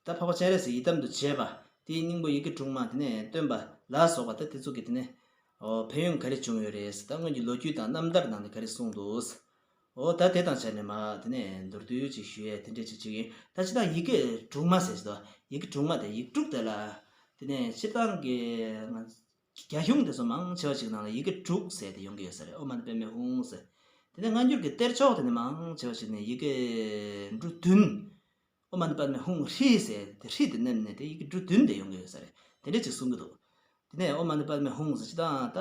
ད་འཕགས་པ་སྤྱན་རས་གཟིགས་ཡི་དམ་དུ་བྱས་པ་དེའི་སྙིང་པོ་ཡི་གེ་དྲུག་མ་དེ་ནས་བཏོན་པ་ལ་སོགས་པ་ད་དེ་ཚོ་གི་དེ་ནས་ཨོ་ཕན་ཡོན་ག་རེ་བྱུང་ཡོད་རེད་ཟེར། ད་སྔོན་གྱི་ལོ་རྒྱུས་དང་རྣམ་ཐར་ནང་ནས་ག་རེ་གསུངས་འདུག་ཟེར། ཨོ་ད་དེ་དང་བྱས་ནས་མ་དེ་ནས་མདོར་བསྡུས་ཅིག་ཞུ་ཡས་དེ་འདྲས་ཅིག་ཅིག་ཡིན། ད་སྤྱིར་བཏང་ཡི་གེ་དྲུག་མ་ཟེར་ཞིག་འདུག་ཡི་གེ་དྲུག་མ་དེ་ཡིག་དྲུག་དེ་ལ་དེ་ནས་སྤྱིར་བཏང་གི་ང་རྒྱ་གཞུང་དེ་ཚོ་མང་ཆེ་བ་ཞིག་ནང་ལ་ཡི་གེ་དྲུག་ཟེར་ཏེ་ཡོང་གི་ཡོད་ས་རེད། ཨོཾ་མ་ཎི་པདྨེ་ཧཱུྃ་ཟེར། དེ་ནས་སྔ་འགྱུར་གྱི་གཏེར་ཆོས་དེ་ནི་མང་ཆེ་བ་ཞིག་ནས་ཡི་གེ་འབྲུ་བདུན། ཨོཾ་མ་ཎི་པདྨེ་ཧཱུྃ་ཧྲཱིཿ་ཟེར་ཏེ་ཧྲཱིཿ་དེ་མནན་ནས་དེ་ཡི་གེ་འབྲུ་བདུན་དེ་ཡོང་གི་ཡོད་ས་རེད། དེ་འདྲས་ཅིག་གསུང་གི་འདུག་དེ་ནས་ཨོཾ་མ་ཎི་པདྨེ་ཧཱུྃ་ཟེར་ཅིག་དང་ད་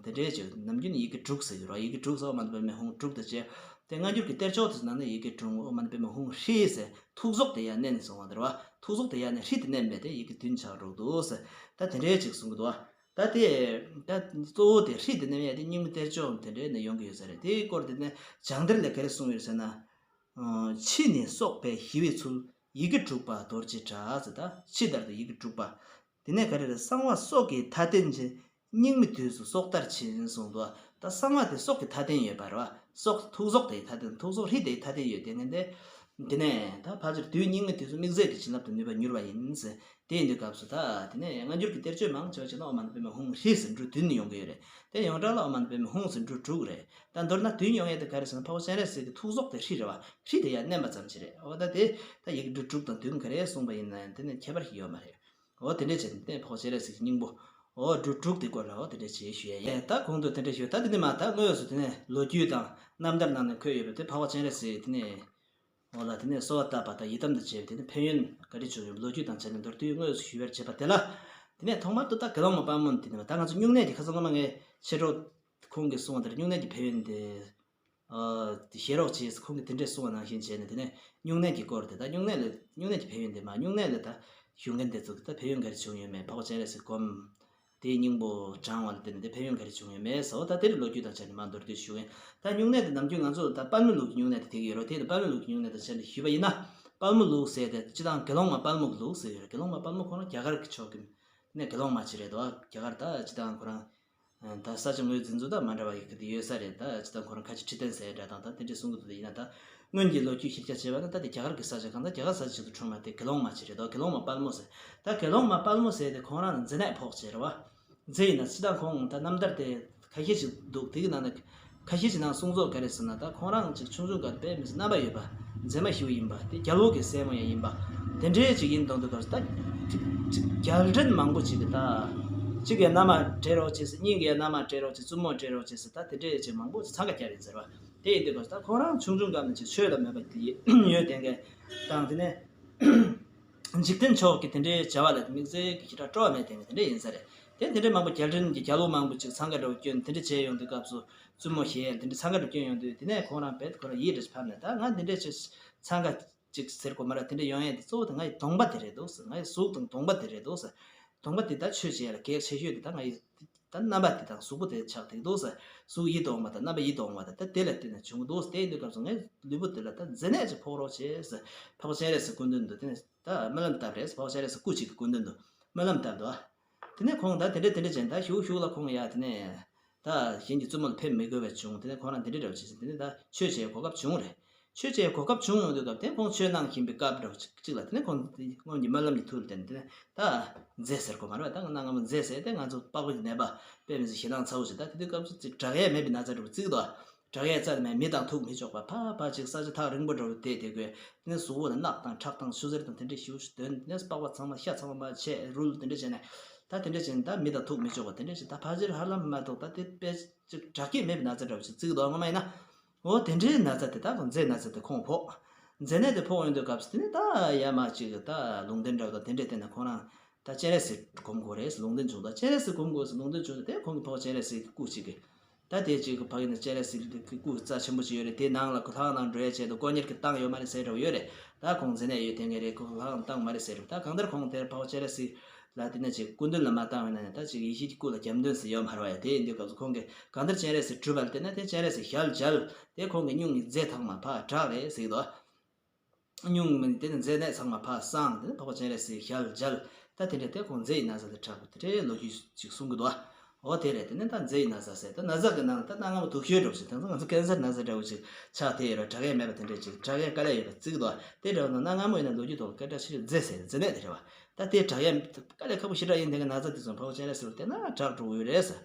དེ་འདྲས་ཅིག་ནམ་རྒྱུན་ཡི་གེ་དྲུག་ཟེར་གྱི་རེད། ཡི་གེ་དྲུག་ཟེར་ཨོཾ་མ་ཎི་པདྨེ་ཧཱུྃ་དྲུག་དེ་བྱས། དེ་སྔ་འགྱུར་གྱི་གཏེར་ཆོས་དེ་ནང་ནས་ཡི་གེ་དྲུག་ཨོཾ་མ་ཎི་པདྨེ་ཧཱུྃ་ཧྲཱིཿ་ཟེར་ཐུགས་སྲོག་དེ་ཡར་མནན་སོང་བ་དེ་རེད་བ། ཐུགས་སྲོག་དེ་ཡར་ནས་ཧྲཱིཿ་དེ་མནན་པས་དེ་ཡི་གེ་བདུན་ཆགས་འགྲོ་གི་འདུག་ཟེར། ད་དེ་འདྲས་ཅིག་གསུང་གི་འདུག་བ། ད་དེ་ད་གཙོ་བོ་དེ་ཧྲཱིཿ་དེ་མནན་ཡས་དེ་རྙིང་མ་གཏེར་ཆོས་དེ་འདྲའི་ནས་ཡོང་གི་ཡོད་ས་རེད། དེའི་སྐོར་དེ་ནས་བྱང་གཏེར་ལས་ག་རེ་གསུངས་ཡོད་ཟེར་ན། ཨ་ཕྱི་ནས་སྲོག་བས་ཞི་བའི་ཚུལ། ཡི་གེ་དྲུག་པ་རྡོ་རྗེའི་སྒྲ་ཟེར། ད་ཕྱི་ལྟར་དུ་ཡི་གེ་དྲུག་པ། དེ་ནས་ག་རེ་རེད། གསང་བ་སྲོག་གི་མཐའ་རྟེན་ཅན། སྙིགས་མའི་དུས་སུ་སྲོག་མཐར་ཕྱིན་གསུངས་འདུག་ད་གསང་བ་དེ་སྲོག་གི་མཐའ་རྟེན་ཡོད་པ་རེད་བ། སྲོག་ཐུགས་སྲོག་དེའི་མཐའ་རྟེན། ཐུགས་སྲོག་ཧྲཱིཿ་དེའི་མཐའ་རྟེན་ཡོད་དེ་ངན་ཏེ། དེ་ནས་ད་ཕལ་ཆེར་དུས་སྙིགས་མའི་དུས་སུ་དམིགས་བརྩེ་གི་བྱིན་རླབས་དང་ནུས་པ་མྱུར་བ་ཡིན་ཟེར། དེ་ཡིན་དུས་སྐབས་སུ་ད་དེ་ནས་སྔ་འགྱུར་གྱི་གཏེར་ཆོས་མང་ཆེ་བ་བྱས་ན་ཨོཾ་མ་ཎི་པདྨེ་ཧཱུྃ་ཧྲཱིཿ་ཟེར་འབྲུ་བདུན་ནས་ཡོང་གི་ཡོད་རེད། དེ་ཡོངས་གྲགས་ལ་ཨོཾ་མ་ཎི་པདྨེ་ཧཱུྃ་ཟེར་འབྲུ་དྲུག་རེད། ད་མདོར་ན་བདུན་ཡོང་ཡས་དེ་ག་རེ་ཟེར་ན་འཕགས་པ་སྤྱན་རས་གཟིགས་ཀྱི་ཐུགས་སྲོག་དེ་ཧྲཱིཿ་རེད་བ། ཧྲཱིཿ་དེ་ཡར་མནན་པ་ཙམ་ཞིག་རེད། འོ་ད་དེ་ད་ཡི་གེ་འབྲུ་དྲུག་དང་བདུན་ག་རེ་གསུངས་པ་ཡིན་ན་ཡང་དེ་ནས་ཁྱད་པར་ཞིག་ཡོད་མ་རེད། འོ་དེ་འདྲས་བྱས་ནས་དེ་འཕགས་པ་སྤྱན་རས་གཟིགས་ཀྱི་སྙིང་པོ། འོ་འབྲུ་དྲུག་དེ་སྐོར་ལ་འོ་དེ་འདྲས་བྱས་ཞུ་ཡས་ཡིན། ད་གོང་དུ་དེ་འདྲས་ཞུ། ད་དེ་ནས་མ་ད་དངོས་སུ་དེ་ནས་ལོ་རྒྱུས་དང་རྣམ་ཐར་ནང་ནས་འཁོད་ཡོད་པའི་དེ་འཕགས་པ་སྤྱན་རས་གཟིགས་དེ་ནས། འོ་ལ་དེ་ནས་གསོལ་བ་བཏབ་པ་དང་ཡི་དམ་དུ་བྱས་པའི་དེ་ནས་ཕན་ཡོན་ག་རེ་བྱུང་ཡོད་ལོ་རྒྱུས་དང་བཅས་ནས་མདོར་བསྡུས་དངོས་སུ་ཞུ་བར་བྱེད་པ་དེ་ལ། དེ་ནས་ཐོག་མར་དུ་ད་དགེ་སློང་མ་དཔལ་མོ་དེ་ནས་ད་ང་ཚོ་སྨྱུང་གནས་ཀྱི་ཁ་སང་སྔོན་མ་ངས་ཕྱི་དྲོ་ཁོང་གིས་གསུངས་པ་ལྟར་སྨྱུང་གནས་ཀྱི་ཕན་ཡོན་དེ། ཨ་དེ་བཤད་རོགས་བྱས་ཁོང་གིས་དེ་འདྲས་གསུངས་པ་ནང་བཞིན་བྱས་ནས་དེ་ནས་སྨྱུང་གནས་ཀྱི་སྐོར་དེ་ད་སྨྱུང་གནས་ལ་སྨྱུང་གནས་ཀྱི་ཕན་ཡོན་དེ་མ་སྨྱུང་གནས་ལ་ད་ཞུགས་མཁན་དེ་ཚོ་གི་ད་ཕན་ཡོན་ག་རེ་བྱུང་ཡོད་མེད། འཕགས་པ་སྤྱན་རས་གཟིགས་སྒོམ། དེའི་སྙིང་པོ་བགྲང་བ་ལ་བརྟེན་ནས་དེ་ཕན་ཡོན་ག་རེ་བྱུང་ཡོད་མེད་ཟེར་བ། ད་དེ་རིང་ལོ་རྒྱུས་དང་བཅས་ནས་མར་མདོར་བསྡུས་ཞུ་གིན། ད་སྨྱུང་གནས་དེ་ནམ་རྒྱུན་ང་ཚོ་ད་དཔལ་མོའི་ལུགས་ཀྱི་སྨྱུང་གནས་དེ་དེ་གི་ཡོད་རོགས། དེ་ནི་དཔལ་མོའི་ལུགས་ཀྱི་སྨྱུང་གནས་དང་བཅས་ནས་ཞུས་པ་ཡིན་ན། དཔལ་མོའི་ལུགས་ཟེར་དེ་སྤྱིར་བཏང་དགེ་སློང་མ་དཔལ་མོ་གི་ལུགས་ཟེར་ཡོད་རེད། དགེ་སློང་མ་དཔལ་མོ་ཁོ་རང་རྒྱ་གར་གྱི་ཕྱོགས་ཀྱི་ནས་དགེ་སློང་མ་ཅིག་རེད་དོ། རྒྱ་གར་ད་སྤྱིར་བཏང་ཁོ་རང་ད་ས་ཆ་ངོས་འཛིན་ཚུལ་དང་མ་འདྲ་བ་ཡི་གེ་དེ་ཡོད་ས་རེད། ད་སྤྱིར་བཏང་ཁོ་རང་ཁ་ཆེ་ཁྲི་བརྟན་ཟེར་འདྲ་དང་ད་དེ་འདྲའི་གསུང་གི་འདུག་དེ་ཡིན་ན་ད། སྔོན་གྱི་ལོ་རྒྱུས་གཞིར་བཞག་བྱས་པ་ན་ད་དེ་རྒྱ་གར་གྱི་ས་ཆ་གང་ལྟར་རྒྱ་གར་ས་ཆ་ཞིག་ཏུ་འཁྲུངས་པ་དེ་དགེ་སློང་མ་ཅིག་རེད་དོ། དགེ་སློང་མ་དཔལ་མོ་ཟེར། ད་དགེ་སློང་མ་དཔལ་མོ་ཟེར་དེ་ཁོང་རང་མཛེ་ནད་ཕོག་བྱས་རེད་བ། མཛེ་ཡིན་ན་སྤྱིར་བཏང་ཁོང་ད་རྣམ་ཐར་དེ་ཁ་ཤས་ཤིག་འདུག་དེ་གི་ནང་ནས་ཁ་ཤས་ཤིག་ནང་གསུང་ཚོགས་ག་རེ་ཟེར་ན། ད་ཁོང་རང་ཅིག་ཆུང་ཆུང་སྒང་དཔེ་མི་སྲིད་རྣམ་པ་ཡོད་པ། མཛེས་མ་ཞིག་ཡིན་པ། དེ་རྒྱལ་པོ་གི་སྲས་མོ་ཡང་ཡིན་པ། དེ་འདྲའི་ཅིག་ཡིན་མདོག་འདུག་ག་ད་ཅིག་ཅིག་རྒྱལ་ཕྲན་མང་པོ་ཅིག་གི་ད་གཅིག་གི་མནའ་མ་སྤྲད་རོགས་བྱས་ཟེར། གཉིས་ཀྱི་མནའ་མ་སྤྲད་རོགས་བྱས། བཙུན་མོ་སྤྲད་རོགས་བྱས་ཟེར། ད་དེ་འདྲའི་ཅིག་མང་པོ་ཅིག་འཚང་ཁ་བརྒྱབ་ཡིན་ཟེར་བ། དེ་ཡིན་དུས་སྐབས་སུ་ད་ཁོང་རང་ཆུང་ཆུང་སྐབས་ནས་ཅིག་ཆོས་ལ་མོས་པ་དེ་ཡོད་དེ་འགའ་དང་། དེ་ནས་འཇིག་རྟེན་ཕྱོགས་ཀྱི་དེ་འདྲའི་བྱ་བ་ལ་དམིགས་བསལ་གྱི་ཞེ་དྲག་སྤྲོ་བ་མེད་དེ་འགའ་དེ་འདྲ་ཡིན་ས་རེད། དེ་དེ་འདྲའི་མང་པོ་རྒྱལ་ཕྲན་གྱི་རྒྱལ་པོ་མང་པོ་ཅིག་འཚང་ཁ་འདྲ་བོ་བསྐྱོན། དེ་འདྲ་བྱས་ཡོང་དུས་སྐབས་སུ་བཙུན་མོ་གཞན་དེ་འདྲ་འཚང་ཁ་འདྲ་བསྐྱོན་ཡོང་དུས་དེ་ནས་ཁོང་རང་རྦད་དེ་ཁོ་རང་ཡིད་འདྲ་ཞིག་ཕབ་ནས། ད་ང་འདི་འདྲ་ཅིག་འཚང་ཁ་ཅིག་ཟེར་དགོས་མ་རེད། དེ་འདྲ་ཡོང་ཡས་དེ་གཙོ་བོ་དེ་ང་ཡི་གདོང་པ་དེ་རེད་འདུག་ཟེར། ང་ཡི་གཟུགས་དང་གདོང་པ་དེ་རེད་འདུག་ཟེར། གདོང་པ་དེ་ད་ཆོས་བྱེད་ཡ་ལ་གལ་ཆེ་ཤོས་དེ་ད་ང་ཡི་ ད་རྣམ་པ་དེ་དང་གཟུགས་པོ་དེ་ཆགས་བསྡད་འདུག་ཟེར། གཟུགས་ཡིད་དུ་འོང་བ་དང་རྣམ་པ་ཡིད་དུ་འོང་བ་དང་ད་དེ་ལ་བརྟེན་ནས་བྱུང་འདུག་དེ་ཡིན་དུས་སྐབས་སུ་ངའི་ལུས་པོ་དེ་ལ་ད་མཛེ་ནད་ཅིག་ཕོག་རོགས་བྱེད་ཟེར། འཕགས་པ་སྤྱན་རས་གཟིགས་སྐུ་མདུན་དུ་དེ་ནས་ད་སྨོན་ལམ་བཏབ་རེད། འཕགས་པ་སྤྱན་རས་གཟིགས་སྐུ་གཅིག་གི་སྐུ་མདུན་དུ་སྨོན་ལམ་བཏབ་འདུག་དེ་ནས་ཁོང་ད་དེ་འདྲས་དེ་འདྲས་བྱས་ད་ཞུགས་ཞུགས་ལ་ཁོང་ཡ་དེ་ནས་ད་གཞན་གྱི་བཙུན་མོ་ལ་ཕེབས་མི་དགོས་པ་བྱུང་། དེ་ནས་ཁོང་རང་དེ་འདྲས་འདྲ་བོ་བྱས་ཟིན། དེ་ནས་ད་ཆོས་བྱེད་གོ་སྐབས་བྱུང་རེད། ཆོས་བྱེད་གོ་སྐབས་བྱུང་ཡོང་དུས་སྐབས་དེ་ཁོང་ཆོས་གནང་བཞིན་པའི་སྐབས་འདྲ་བོ་ཅིག་ཅིག་ལ་དེ་ནས་ཁོང་སྔོན་གྱི་སྨོན་ལམ་གྱི་མཐུ་ལ་བརྟེན་ནས་དེ་ནས་ད་མཛེ་ཟེར་གོ་མ་རེད་པ། ད་གནའ་སྔ་མོ་མཛེ་ཟེར་ཏེ་ང་ཚོ་པགས་པའི་ནད་པ་དཔེ་མི་སྲིད་ཞེ་སྡང་ཚ་བོ་ཞིག་ད་དེ་དུས་སྐབས་སུ་ཅིག་དྲག་ཡས་མེད་པའི་ན་ཚ་འདྲ་བོ་བརྩི་གི་འདུག་དྲག་ཡས་རྩ་ནས་མེད། མི་དང་ཐུག་མི་ཆོག་པ། ཕ་ཕ་ཅིག་ས་ཆ་ཐག་རིང་པོ་འདྲ་བོ་བསྡད་བསྡད་དགོས། དེ་ནས་གཟུགས་པོ་ལ་རྣག་དང་ཁྲག་དང་ཆུ་སེར་དང་དེ་འདྲས་ཞེ་པོ་ཞིག་ཐོན། དེ་ནས་པགས་པ་ཚང་མ་ཤ་ཚང་མ་ཆད་རུལ་དེ་འདྲས་བྱས་ནས་ད་དེ་འདྲས་བྱས་ནས་ད་མི་དང་ཐུག་མི་ཆོག་པ་དེ་འདྲས་ཞིག་ད་ཕལ་ཆེར་ཧ་ལམ་མ་གཏོགས་ད་དེ་དཔེ་ཅིག་དྲག་སྐྱེད་མེད་པའི་ན་ཚ་འདྲ་བོ་ཞིག་བརྩི་གི་འདུག་སྔོན་མ་ཡིན་ན། འོ་དེ་འདྲའི་ན་ཚ་དེ་ད་མཛེ་ན་ཚ་དེ་ཁོང་ཕོག་མཛེ་ནད་དེ་ཕོག་ཡོང་དུས་སྐབས་སུ་དེ་ནས་ད་ཡ་མ་ཅིག་ད་ལུང་བསྟན་འདྲ་བོ་དང་དེ་འདྲས་བསྟན་ན་ཁོང་རང་ད་སྤྱན་རས་གཟིགས་སྒོམ་དགོས་རེད། ལུང་བསྟན་བྱུང་། ད་སྤྱན་རས་གཟིགས་སྒོམ་དགོས་ཟེར་ལུང་བསྟན་བྱུང་། དེ་ཁོང་གི་འཕགས་པ་སྤྱན་རས་གཟིགས་ཀྱི་སྐུ་གཅིག་གི་ད་དེ་གཅིག་གི་ཕ་གི་ནས་སྤྱན་རས་གཟིགས་ཀྱི་སྐུ་རྩ་ཆེན་པོ་ཅིག་ཡོད་རེད། དེ་ནང་ལ་ཁོ་ལྷ་ཁང་ནང་འགྲོ་ཡས་ཆེད་དུ་དཀོན་གཉེར་གྱི་ཏང་ཡོད་མ་རེད་ཟེར་འདྲ་བོ་ཡོད་རེད། ད་ཁོང་མཛེ་ནད་ཡོད་དེ་ངེས་རེད། ཁོ་ལྷ་ཁང་བཏང་མ་རེད་ཟེར་རེད། ད་གང་ལྟར་ཁོང་དེར་འཕགས་པ་སྤྱན་རས་གཟིགས་ལ་དེ་ནས་ཅིག་སྐུ་མདུན་ལ་མ་བཏང་བ་ན་ད་ཅིག་ཡེ་ཤེས་ཀྱི་སྐུ་ལ་རྒྱབ་མདུན་ཟེར་ཡོད་མ་རེད་བ། དེ་ཡིན་དུས་སྐབས་སུ་ཁོང་གིས་གང་ལྟར་སྤྱན་རས་གཟིགས་གྲུབ་པ་ལ་བརྟེན་ནས་དེ་སྤྱན་རས་གཟིགས་ཞལ་མཇལ་དེ་ཁོང་གི་སྙུང་གི་མཛེ་ཐང་མ་ཕར་དྲག་རེད་ཟེར་གི་འདུག་སྙུང་མི་དེ་ནི་མཛེ་ནད་ཚང་མ་ཕར་སངས། དེ་ནི་འཕགས་པ་སྤྱན་རས་གཟིགས་ཞལ་མཇལ། ད་དེ་འདྲ་དེ་ཁོང་མཛེ་ཡི་ན་ཚ་ལས་དྲག་པ་དེ་འདྲའི་ལོ་རྒྱུས་ཅིག་གསུང་གི་འདུག་འོ་དེ་རེད། དེ་ནི་ད་མཛེ་ཡི་ན་ཚ་ཟེར་ད་ན་ཚ་གི་ནང་ད་གནའ་སྔ་མོ་དུག་ཤོས་འདྲ་བོ་ཞིག་དེང་སང་ང་ཚོ་ཀན་སར་ན་ཚ་འདྲ་བོ་ཞིག་ཆགས་བསྡད་ཡོད་ར། དྲག་ཡས་མེད་པ་དེ་འདྲས་ཅིག་དྲག་ཡས་དཀའ་ལས་ཡོད་པ་བརྩི་གི་འདུག་དེ་འདྲ་བ་ན་གནའ་སྔ་མོ་ཡིན་ན་ལོ་རྒྱུས་ཐོག་ལ་སྐད་གྲགས་ཆེ་ཤོས་མཛེ་ཟེར་མཛེ་ནད་དེ་རེད་བ། ད་དེ་དྲག་ཡས་དཀའ་ལས་ཁག་པོ་ཞེ་དྲག་ཡིན། དེ་གི་ན་ཚ་དེ་ཚོ་འཕགས་པ་སྤྱན་རས་གཟིགས་ལ་བལྟས་ན་དྲག་འགྲོ་གི་ཡོད་རེད་ཟེར།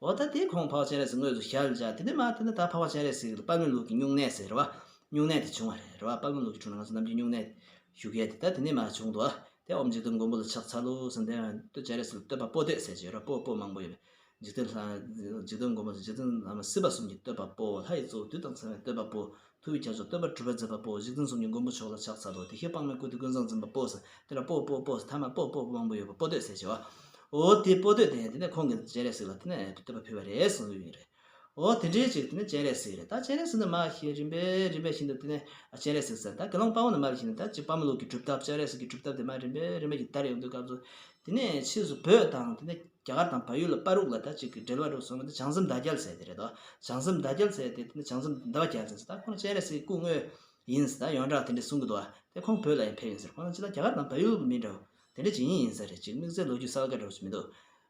འོ་ད་དེ་ཁོང་འཕགས་པ་སྤྱན་རས་གཟིགས་དངོས་སུ་ཞལ་མཇལ། དེ་ནས་མ་དེ་ནས་ད་འཕགས་པ་སྤྱན་རས་གཟིགས་ལ་དཔལ་མོའི་ལུགས་ཀྱི་སྨྱུང་གནས་ཟེར་བ། སྨྱུང་གནས་དེ་བྱུང་བ་རེད་རེད་བ། དཔལ་མོའི་ལུགས་ཀྱི་དྲུང་ནས་ང་ཚོ་ནམ་རྒྱུན་སྨྱུང་གནས་ཞུ་གི་ཡ་དེ་ད་དེ་ནས་མ་བྱུང་འདུག་དེ་ཨོཾ་འཇིག་རྟེན་མགོན་པོ་ལ་ཕྱག་འཚལ་ལོ་ཟེར་འདི་སྤྱན་རས་གཟིགས་ལ་བསྟོད་པ་པོ་ཏོ་ཟེར་གྱི་ཡོད་རེད། པོ་པོ་མང་པོ་ཡོད་པས། འཇིག་རྟེན་ལྷ། འཇིག་རྟེན་མགོན་པོ་འཇིག་རྟེན་བླ་མ་སྲིད་པ་གསུམ་གྱི་བསྟོད་པ་པོ། ལྷ་ཡི་གཙོ་བོ་བདུད་དང་ཚངས་པའི་བསྟོད་པ་པོ། ཐུབ་པའི་རྒྱ་མཚོ་བསྟོད་པ་གྲུབ་པར་མཛད་པ་པོ། འཇིག་རྟེན་གསུམ་གྱི་མགོན་པོ་མཆོག་ལ་ཕྱག་འཚལ་ལོ། དེ་བཞིན་དཔག་མེད་སྐུ་སྟེ་ཀུན་བཟང་འཛིན་པ་པོ་ཟེར་དེ་ལ་པོ་པོ་པོ་ཟེར་ཐ་མ་པོ་པོ་པོ་མང་པོ་ཡོད་པ་པོ་ཏོ་ཟེར་བྱས་བ། འོ་དེ་པོ་ཏོ་དེ་ཡང་དེ་ནས་ཁོང་གིས་སྤྱན་རས་གཟིགས་ལ་དེ་ནས་བསྟོད་པ་ཕུལ་བ་རེད་གསུངས་ཡོད་རེད། འོ་དེ་འདྲའི་ཅིག་དེ་ནས་སྤྱན་རས་གཟིགས་རེད། ད་སྤྱན་རས་གཟིགས་ནི་མ་ཞེས་རིམ་པས་རིམ་པས་བཞིན་དུ་དེ་ནས་ཨ་སྤྱན་རས་གཟིགས་ཟེར་ད་དགེ་སློང་དཔའ་བོ་ནི་མ་ལ་བཞིན་དུ་ད་ཅིག་དཔའ་མོ་ལུགས་ཀྱི་སྒྲུབ་ཐབས་སྤྱན་རས་གཟིགས་ཀྱི་སྒྲུབ་ཐབས་དེ་མ་རིམ་པས་རིམ་པས་ཀྱིས་དར་ཡོང་དུས་སྐབས་སུ། དེ་ནས་ཕྱིས་སུ་བོད་དང་དེ་ནས་རྒྱ་གར་དང་བལ་ཡུལ་ལ་བར་དུ་ལ་ད་ཅིག་གི་འབྲེལ་བ་འགྲོ་སོང་བ་འདི་བྱང་སེམས་ཟླ་རྒྱལ་ཟེར་དེ་རེད་དོ། བྱང་སེམས་ཟླ་རྒྱལ་ཟེར་དེ་དེ་ནས་བྱང་སེམས་ཟླ་བ་རྒྱལ་ཟེར་ད་ཁོང་སྤྱན་རས་གཟིགས་སྐུ་དངོས་ཡིན་ཟེར་ད་ཡོངས་གྲགས་དེ་འདྲས་གསུང་གི་འདུག་བ། དེ་ཁོང་བོད་ལ་ཡང་ཕེབས་ཡིན་ཟེར། ཁོང་ཅི་ད་རྒྱ་གར་དང་བལ་ཡུལ་གྱི་མི་འདྲ་བོ་དེ་འདྲས་ཅིག་ཡིན་ཡིན་ས་རེད། ཅིག་དམིགས་བསལ་ལོ་རྒྱུས་གསལ་ཁ་འདྲ་བོ་ཞིག་མི་འདུག་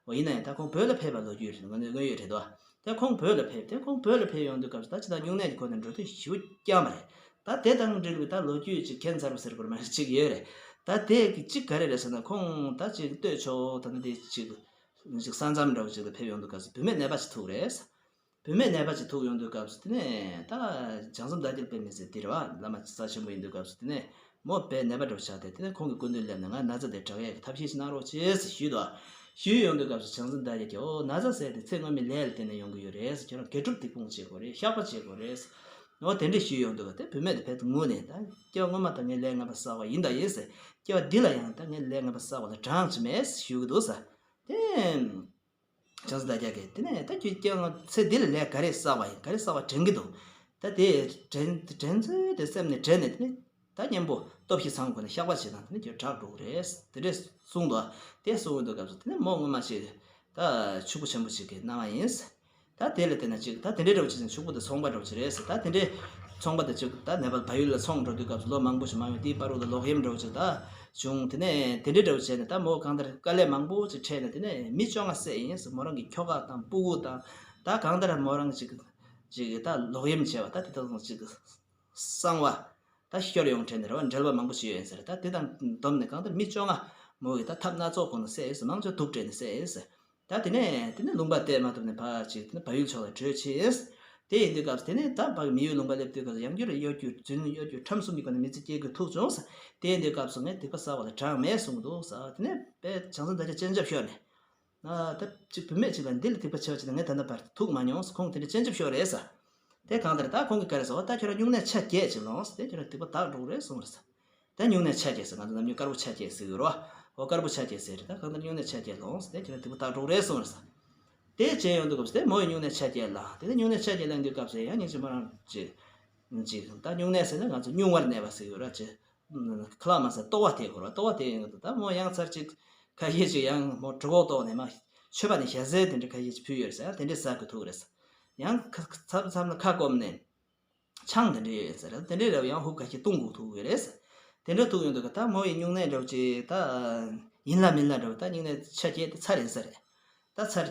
འོ་ཡིན་ན་ཡང་ད་ཁོང་བོད་ལ་ཕེབས་པ་ལོ་རྒྱུས་རེད། དངོས་ཡོད་རེད་དོ། དེ་ཁོང་བོད་ལ་ཕེབས། དེ་ཁོང་བོད་ལ་ཕེབས་ཡོང་དུས་སྐབས་སུ་ད་ཅི་ད་སྨྱུང་གནས་ཀྱི་སྒོ་ནས་འགྲོ་དུས་ཞེ་པོ་རྐྱང་པ་རེད། ད་དེ་དང་འབྲེལ་བའི་ད་ལོ་རྒྱུས་ཅིག་ཁྱད་མཚར་བ་ཟེར་དགོས་མ་རེད་ཅིག་ཡོད་རེད། ད་དེ་གི་གཅིག་ག་རེ་རེད་ཟེར་ན་ཁོང་ད་ཅིག་སྟོད་ཕྱོགས་ད་ནི་དེ་ཅིག་ཅིག་ས་མཚམས་འདྲ་བོ་ཅིག་ལ་ཕེབས་ཡོང་དུས་སྐབས་སུ་བུད་མེད་ནད་པ་ཅིག་ཐུག་རེད། བུད་མེད་ནད་པ་ཅིག་ཐུག་ཡོང་དུས་སྐབས་སུ་དེ་ནས་ད་བྱང་སེམས་ཟླ་རྒྱལ་དཔེ་མི་སྲིད་དེ་རེད་བ། བླ་མ་རྩ་ཆེན་པོ་ཡིན་དུས་སྐབས་སུ་དེ་ནས་མོ་དཔེ་ནད་པ་འདྲ་བོ་ཆགས་ཏེ་དེ་ནས་ཁོང་གི་སྐུ་མདུན་སླེབས་ནས་ང་ན་ཚ་དེ་དྲག་ཡས་ཀྱི་ཐབས་ཤེས་ཤིག་གནང་རོགས་བྱེད་ཟེར་ཞུས་དོ། ཞུས་ཡོང་དུས་སྐབས་སུ་བྱང་སེམས་ཟླ་རྒྱལ་གྱིས་ཨོ་ན་ཚ་ཟེར་དེ་ཚེ་སྔོན་མའི་ལས་ལ་བརྟེན་ནས་ཡོང་གི་ཡོད་རེད་ཟེར། ཁྱོད་རང་དགེ་སྒྲུབ་སྡིག་སྤོང་བྱེད་དགོས་རེད། བཤགས་པ་བྱེད་དགོས་རེད་ཟེར། ཨོ་དེ་འདྲས་ཞུས་ཡོང་དུས་དེ་བུད་མེད་དེ་ཕེབས་དུས་ངུས་ནས་ད་སྐྱེ་བ་སྔོན་མ་དང་ངའི་ལས་ངན་པ་བསགས་པ་ཡིན་དང་ཡིན་ཟེར། སྐྱེ་བ་འདི་ལ་ཡང་ད་ངའི་ལས་ངན་པ་བསགས་པ་ལ་གྲངས་ཅིག་མེད་ཟེར་ཞུ་གི་འདུག་ཟེར། དེ། བྱང་སེམས་ཟླ་རྒྱལ་གྱིས་དེ་ནས་ད་ཁྱོད་སྐྱེ་བ་ཚེ་འདི་ལ་ལས་ག་རེ་བསགས་པ་ཡིན་ག་རེ་བསགས་པ་དྲན་གྱི་འདུག་ད་དེ་དྲན་དྲན་ཚུལ་དེ་སེམས་ནས་དྲན་ནས་དེ་ནས་ད་གཉེན་པོ་སྟོབས་བཞི་ཚང་དགོས་ནས་བཤགས་པ་བྱེད་དང་དེ་ནས་ཁྱོད་དྲག་འགྲོ་གི་རེད། དེ་འདྲས་གསུངས་འདུག་དེ་གསུངས་འདུག་སྐབས་སུ་དེ་ནས་མོ་སྔོན་མ་ཞིག་ད་ཕྱུག་པོ་ཆེན་པོ་ཞིག་གི་གནང་བ་ཡིན། ད་དེ་ལ་བལྟས་ན་ཅིག་ད་དེ་འདྲའི་འདྲ་བོ་ཅིག་ཕྱུག་པོ་དེ་ཚོང་པ་འདྲ་བོ་ཅིག་རེད་ཟེར། ད་དེ་འདྲའི་ཚོང་པ་དེ་ཅིག་ད་ནེ་པཱལ་བལ་ཡུལ་ལ་ཚོང་འགྲོ་དུས་སྐབས་སུ་ལོ་མང་པོ་ཞིག་མ་ཡོང་དེའི་བར་དུ་ལ་ལོག་གཡེམ་འདྲ་བོ་ཅིག་ད་བྱུང་། དེ་ནས་དེ་འདྲའི་འདྲ་བོ་བྱས་ནས་ད་མོ་གང་ལྟར་དཀའ་ལས་མང་པོ་ཅིག་འཕྲད་ནས་དེ་ནས་མི་བཅོ་ལྔ་བསད་ཡིན་ཟེར། མོ་རང་གི་ཁྱོ་ག་དང་སྤུ་གུ་དང་ད་གང་ལྟར་མོ་རང་ཅིག་ཅིག་ད་ལོག་གཡེམ་བྱས་པ་ད་དེ་དག་ཅིག་གསང་བ་ད་ཤོར་ཡོང་འཕྲད་ནས་རེད་བ། འབྲེལ་བ་མང་པོ་ཞིག་ཡོད་ཡིན་ཟེར། ད་དེ་དང་བསྡོམས་ནས་གང་ལྟར་མི་བཅོ་ལྔ་མོ་གིས་ད་ཐབས་སྣ་ཚོགས་སྒོ་ནས་བསད་ཡིན་ཟེར། མང་ཆེ་བ་དུག་སྤྲད་ནས་བསད་ཡིན་ཟེར། ད་དེ་ནས་དེ་ནས་ལུང་པ་བལྟས་མ་ཐུབ་ནས་ཕར་ཅིག་དེ་ནས་བལ་ཡུལ་ཕྱོགས་ལ་བྲོས་ཕྱིན། དེ་ཡིན་དུས་སྐབས་སུ་དེ་ནས་ད་ཕ་གི་མི་ཡུལ་ལུང་པ་སླེབས་དུས་སྐབས་སུ་ཡང་བསྐྱར་གཡོ་སྒྱུ་རྫུན་གཡོ་སྒྱུ་ཁྲམ་གསུམ་གྱི་སྒོ་ནས་མི་ཚེ་སྐྱེལ་དགོས་ཐུག་བྱུང་ཟེར། དེ་ཡིན་དུས་སྐབས་སུ་ངས་སྡིག་པ་བསགས་པ་ལ་གྲངས་མེད་གསུངས་འདུག་ཟེར། དེ་ནས་དཔེ་བྱང་སེམས་ཟླ་རྒྱལ་སྤྱན་ཆབ་ཤོར་ནས། ད་ཅིག་བུད་མེད་ཅིག་ལ་འདི་ལ་སྡིག་པ་ཆེ་བ་ཅིག་ལ་ངས་ད་ལྟ་བར་དུ་ཐུག་མ་མྱོང་ཟེར། ཁོང་དེ་འདྲ་སྤྱན་ཆབ་ཤོར་རེད་ཟེར། དེ་གང་ལྟར་ད་ཁོང་གིས་ག་རེ་ཟེར་བ། ད་ཁྱོད་རང་སྨྱུང་གནས་ཆ་བརྒྱད་ཅིག་ལོངས་ཟེར། དེ་ཁྱོད་རང་སྡིག་པ་དག་འགྲོ་གི་རེད་གསུངས་རེད་ཟེར། ད་སྨྱུང་གནས་ཆ་བརྒྱད་ཟེར། ང་ཚོ་ནམ་རྒྱུན་དཀར་པོ་ཆ་བརྒྱད་ཟེར་གི་རེད་བ། འོ་དཀར་པོ་ཆ་བརྒྱད་ཟེར་རེད། ད་གང་ལྟར་སྨྱུང་གནས་ཆ་བརྒྱད་ལོངས་ཟེར། དེ་ཁྱོད་རང་སྡིག་པ་དག་འགྲོ་གི་རེད་གསུངས་རེད་ཟེར། དེ་བྱས་ཡོང་དུས་སྐབས་སུ་དེ་མོ་ཡི་སྨྱུང་གནས་ཆ་བརྒྱད་ལ་དེ་ནས་སྨྱུང་གནས་ཆ་བརྒྱད་ལེན་དུས་སྐབས་སུ་ཡང་སྙིང་རྗེ་མོ་རང་ཅིག་ཅིག་ད་སྨྱུང་གནས་ཟེར་ན་ང་ཚོ་སྨྱུང་བར་གནས་པ་ཟེར་གི་ཡོད་ར་ཅིག་ཁ་ལག་མ་ཟ་ལྟོ་བ་དེ་གོ་ར། ལྟོ་བ་དེ་ཡིན་གི་འདུག་ད་མོ་ཡང་ཚར་གཅིག་ཁ་ཤས་ཅིག་ཡང་མོ་གྲོད་ཁོག་ལྟོགས་ནས་མ་ མཆོད་པ་ནས་ཞལ་ཟས་དེ་འདྲ་ཁ་ཤས་ཅིག་ཕུལ་ཡོད་རེད་ཟེར། དེ་འདྲས་ཟ་དགོས་ཐུག་རེད་ཟེར། ཡང་ཁ་མཚམས་མཚམས་ལ་ཁ་སྐོམ་ནས་ཆང་དེ་འདྲས་ཡོད་ཟེར། དེ་འདྲས་རེད་བ། ཡང་ཧུབ་ཁ་ཤས་བཏུང་དགོས་ཐུག་ཡོད་རེད་ཟེར། དེ་འདྲ་ཐུག་ཡོང་དུས་ད་མོ་ཡི་སྨྱུང་གནས་འདྲ་བོ་ཅིག་ད་ཡིན་ལ་མིན་ལ་འདྲ་བོ། ད་སྨྱུང་གནས་ཆ་བརྒྱད་དེ་ཚར་ཡིན་ས་རེད། ད་ཚར་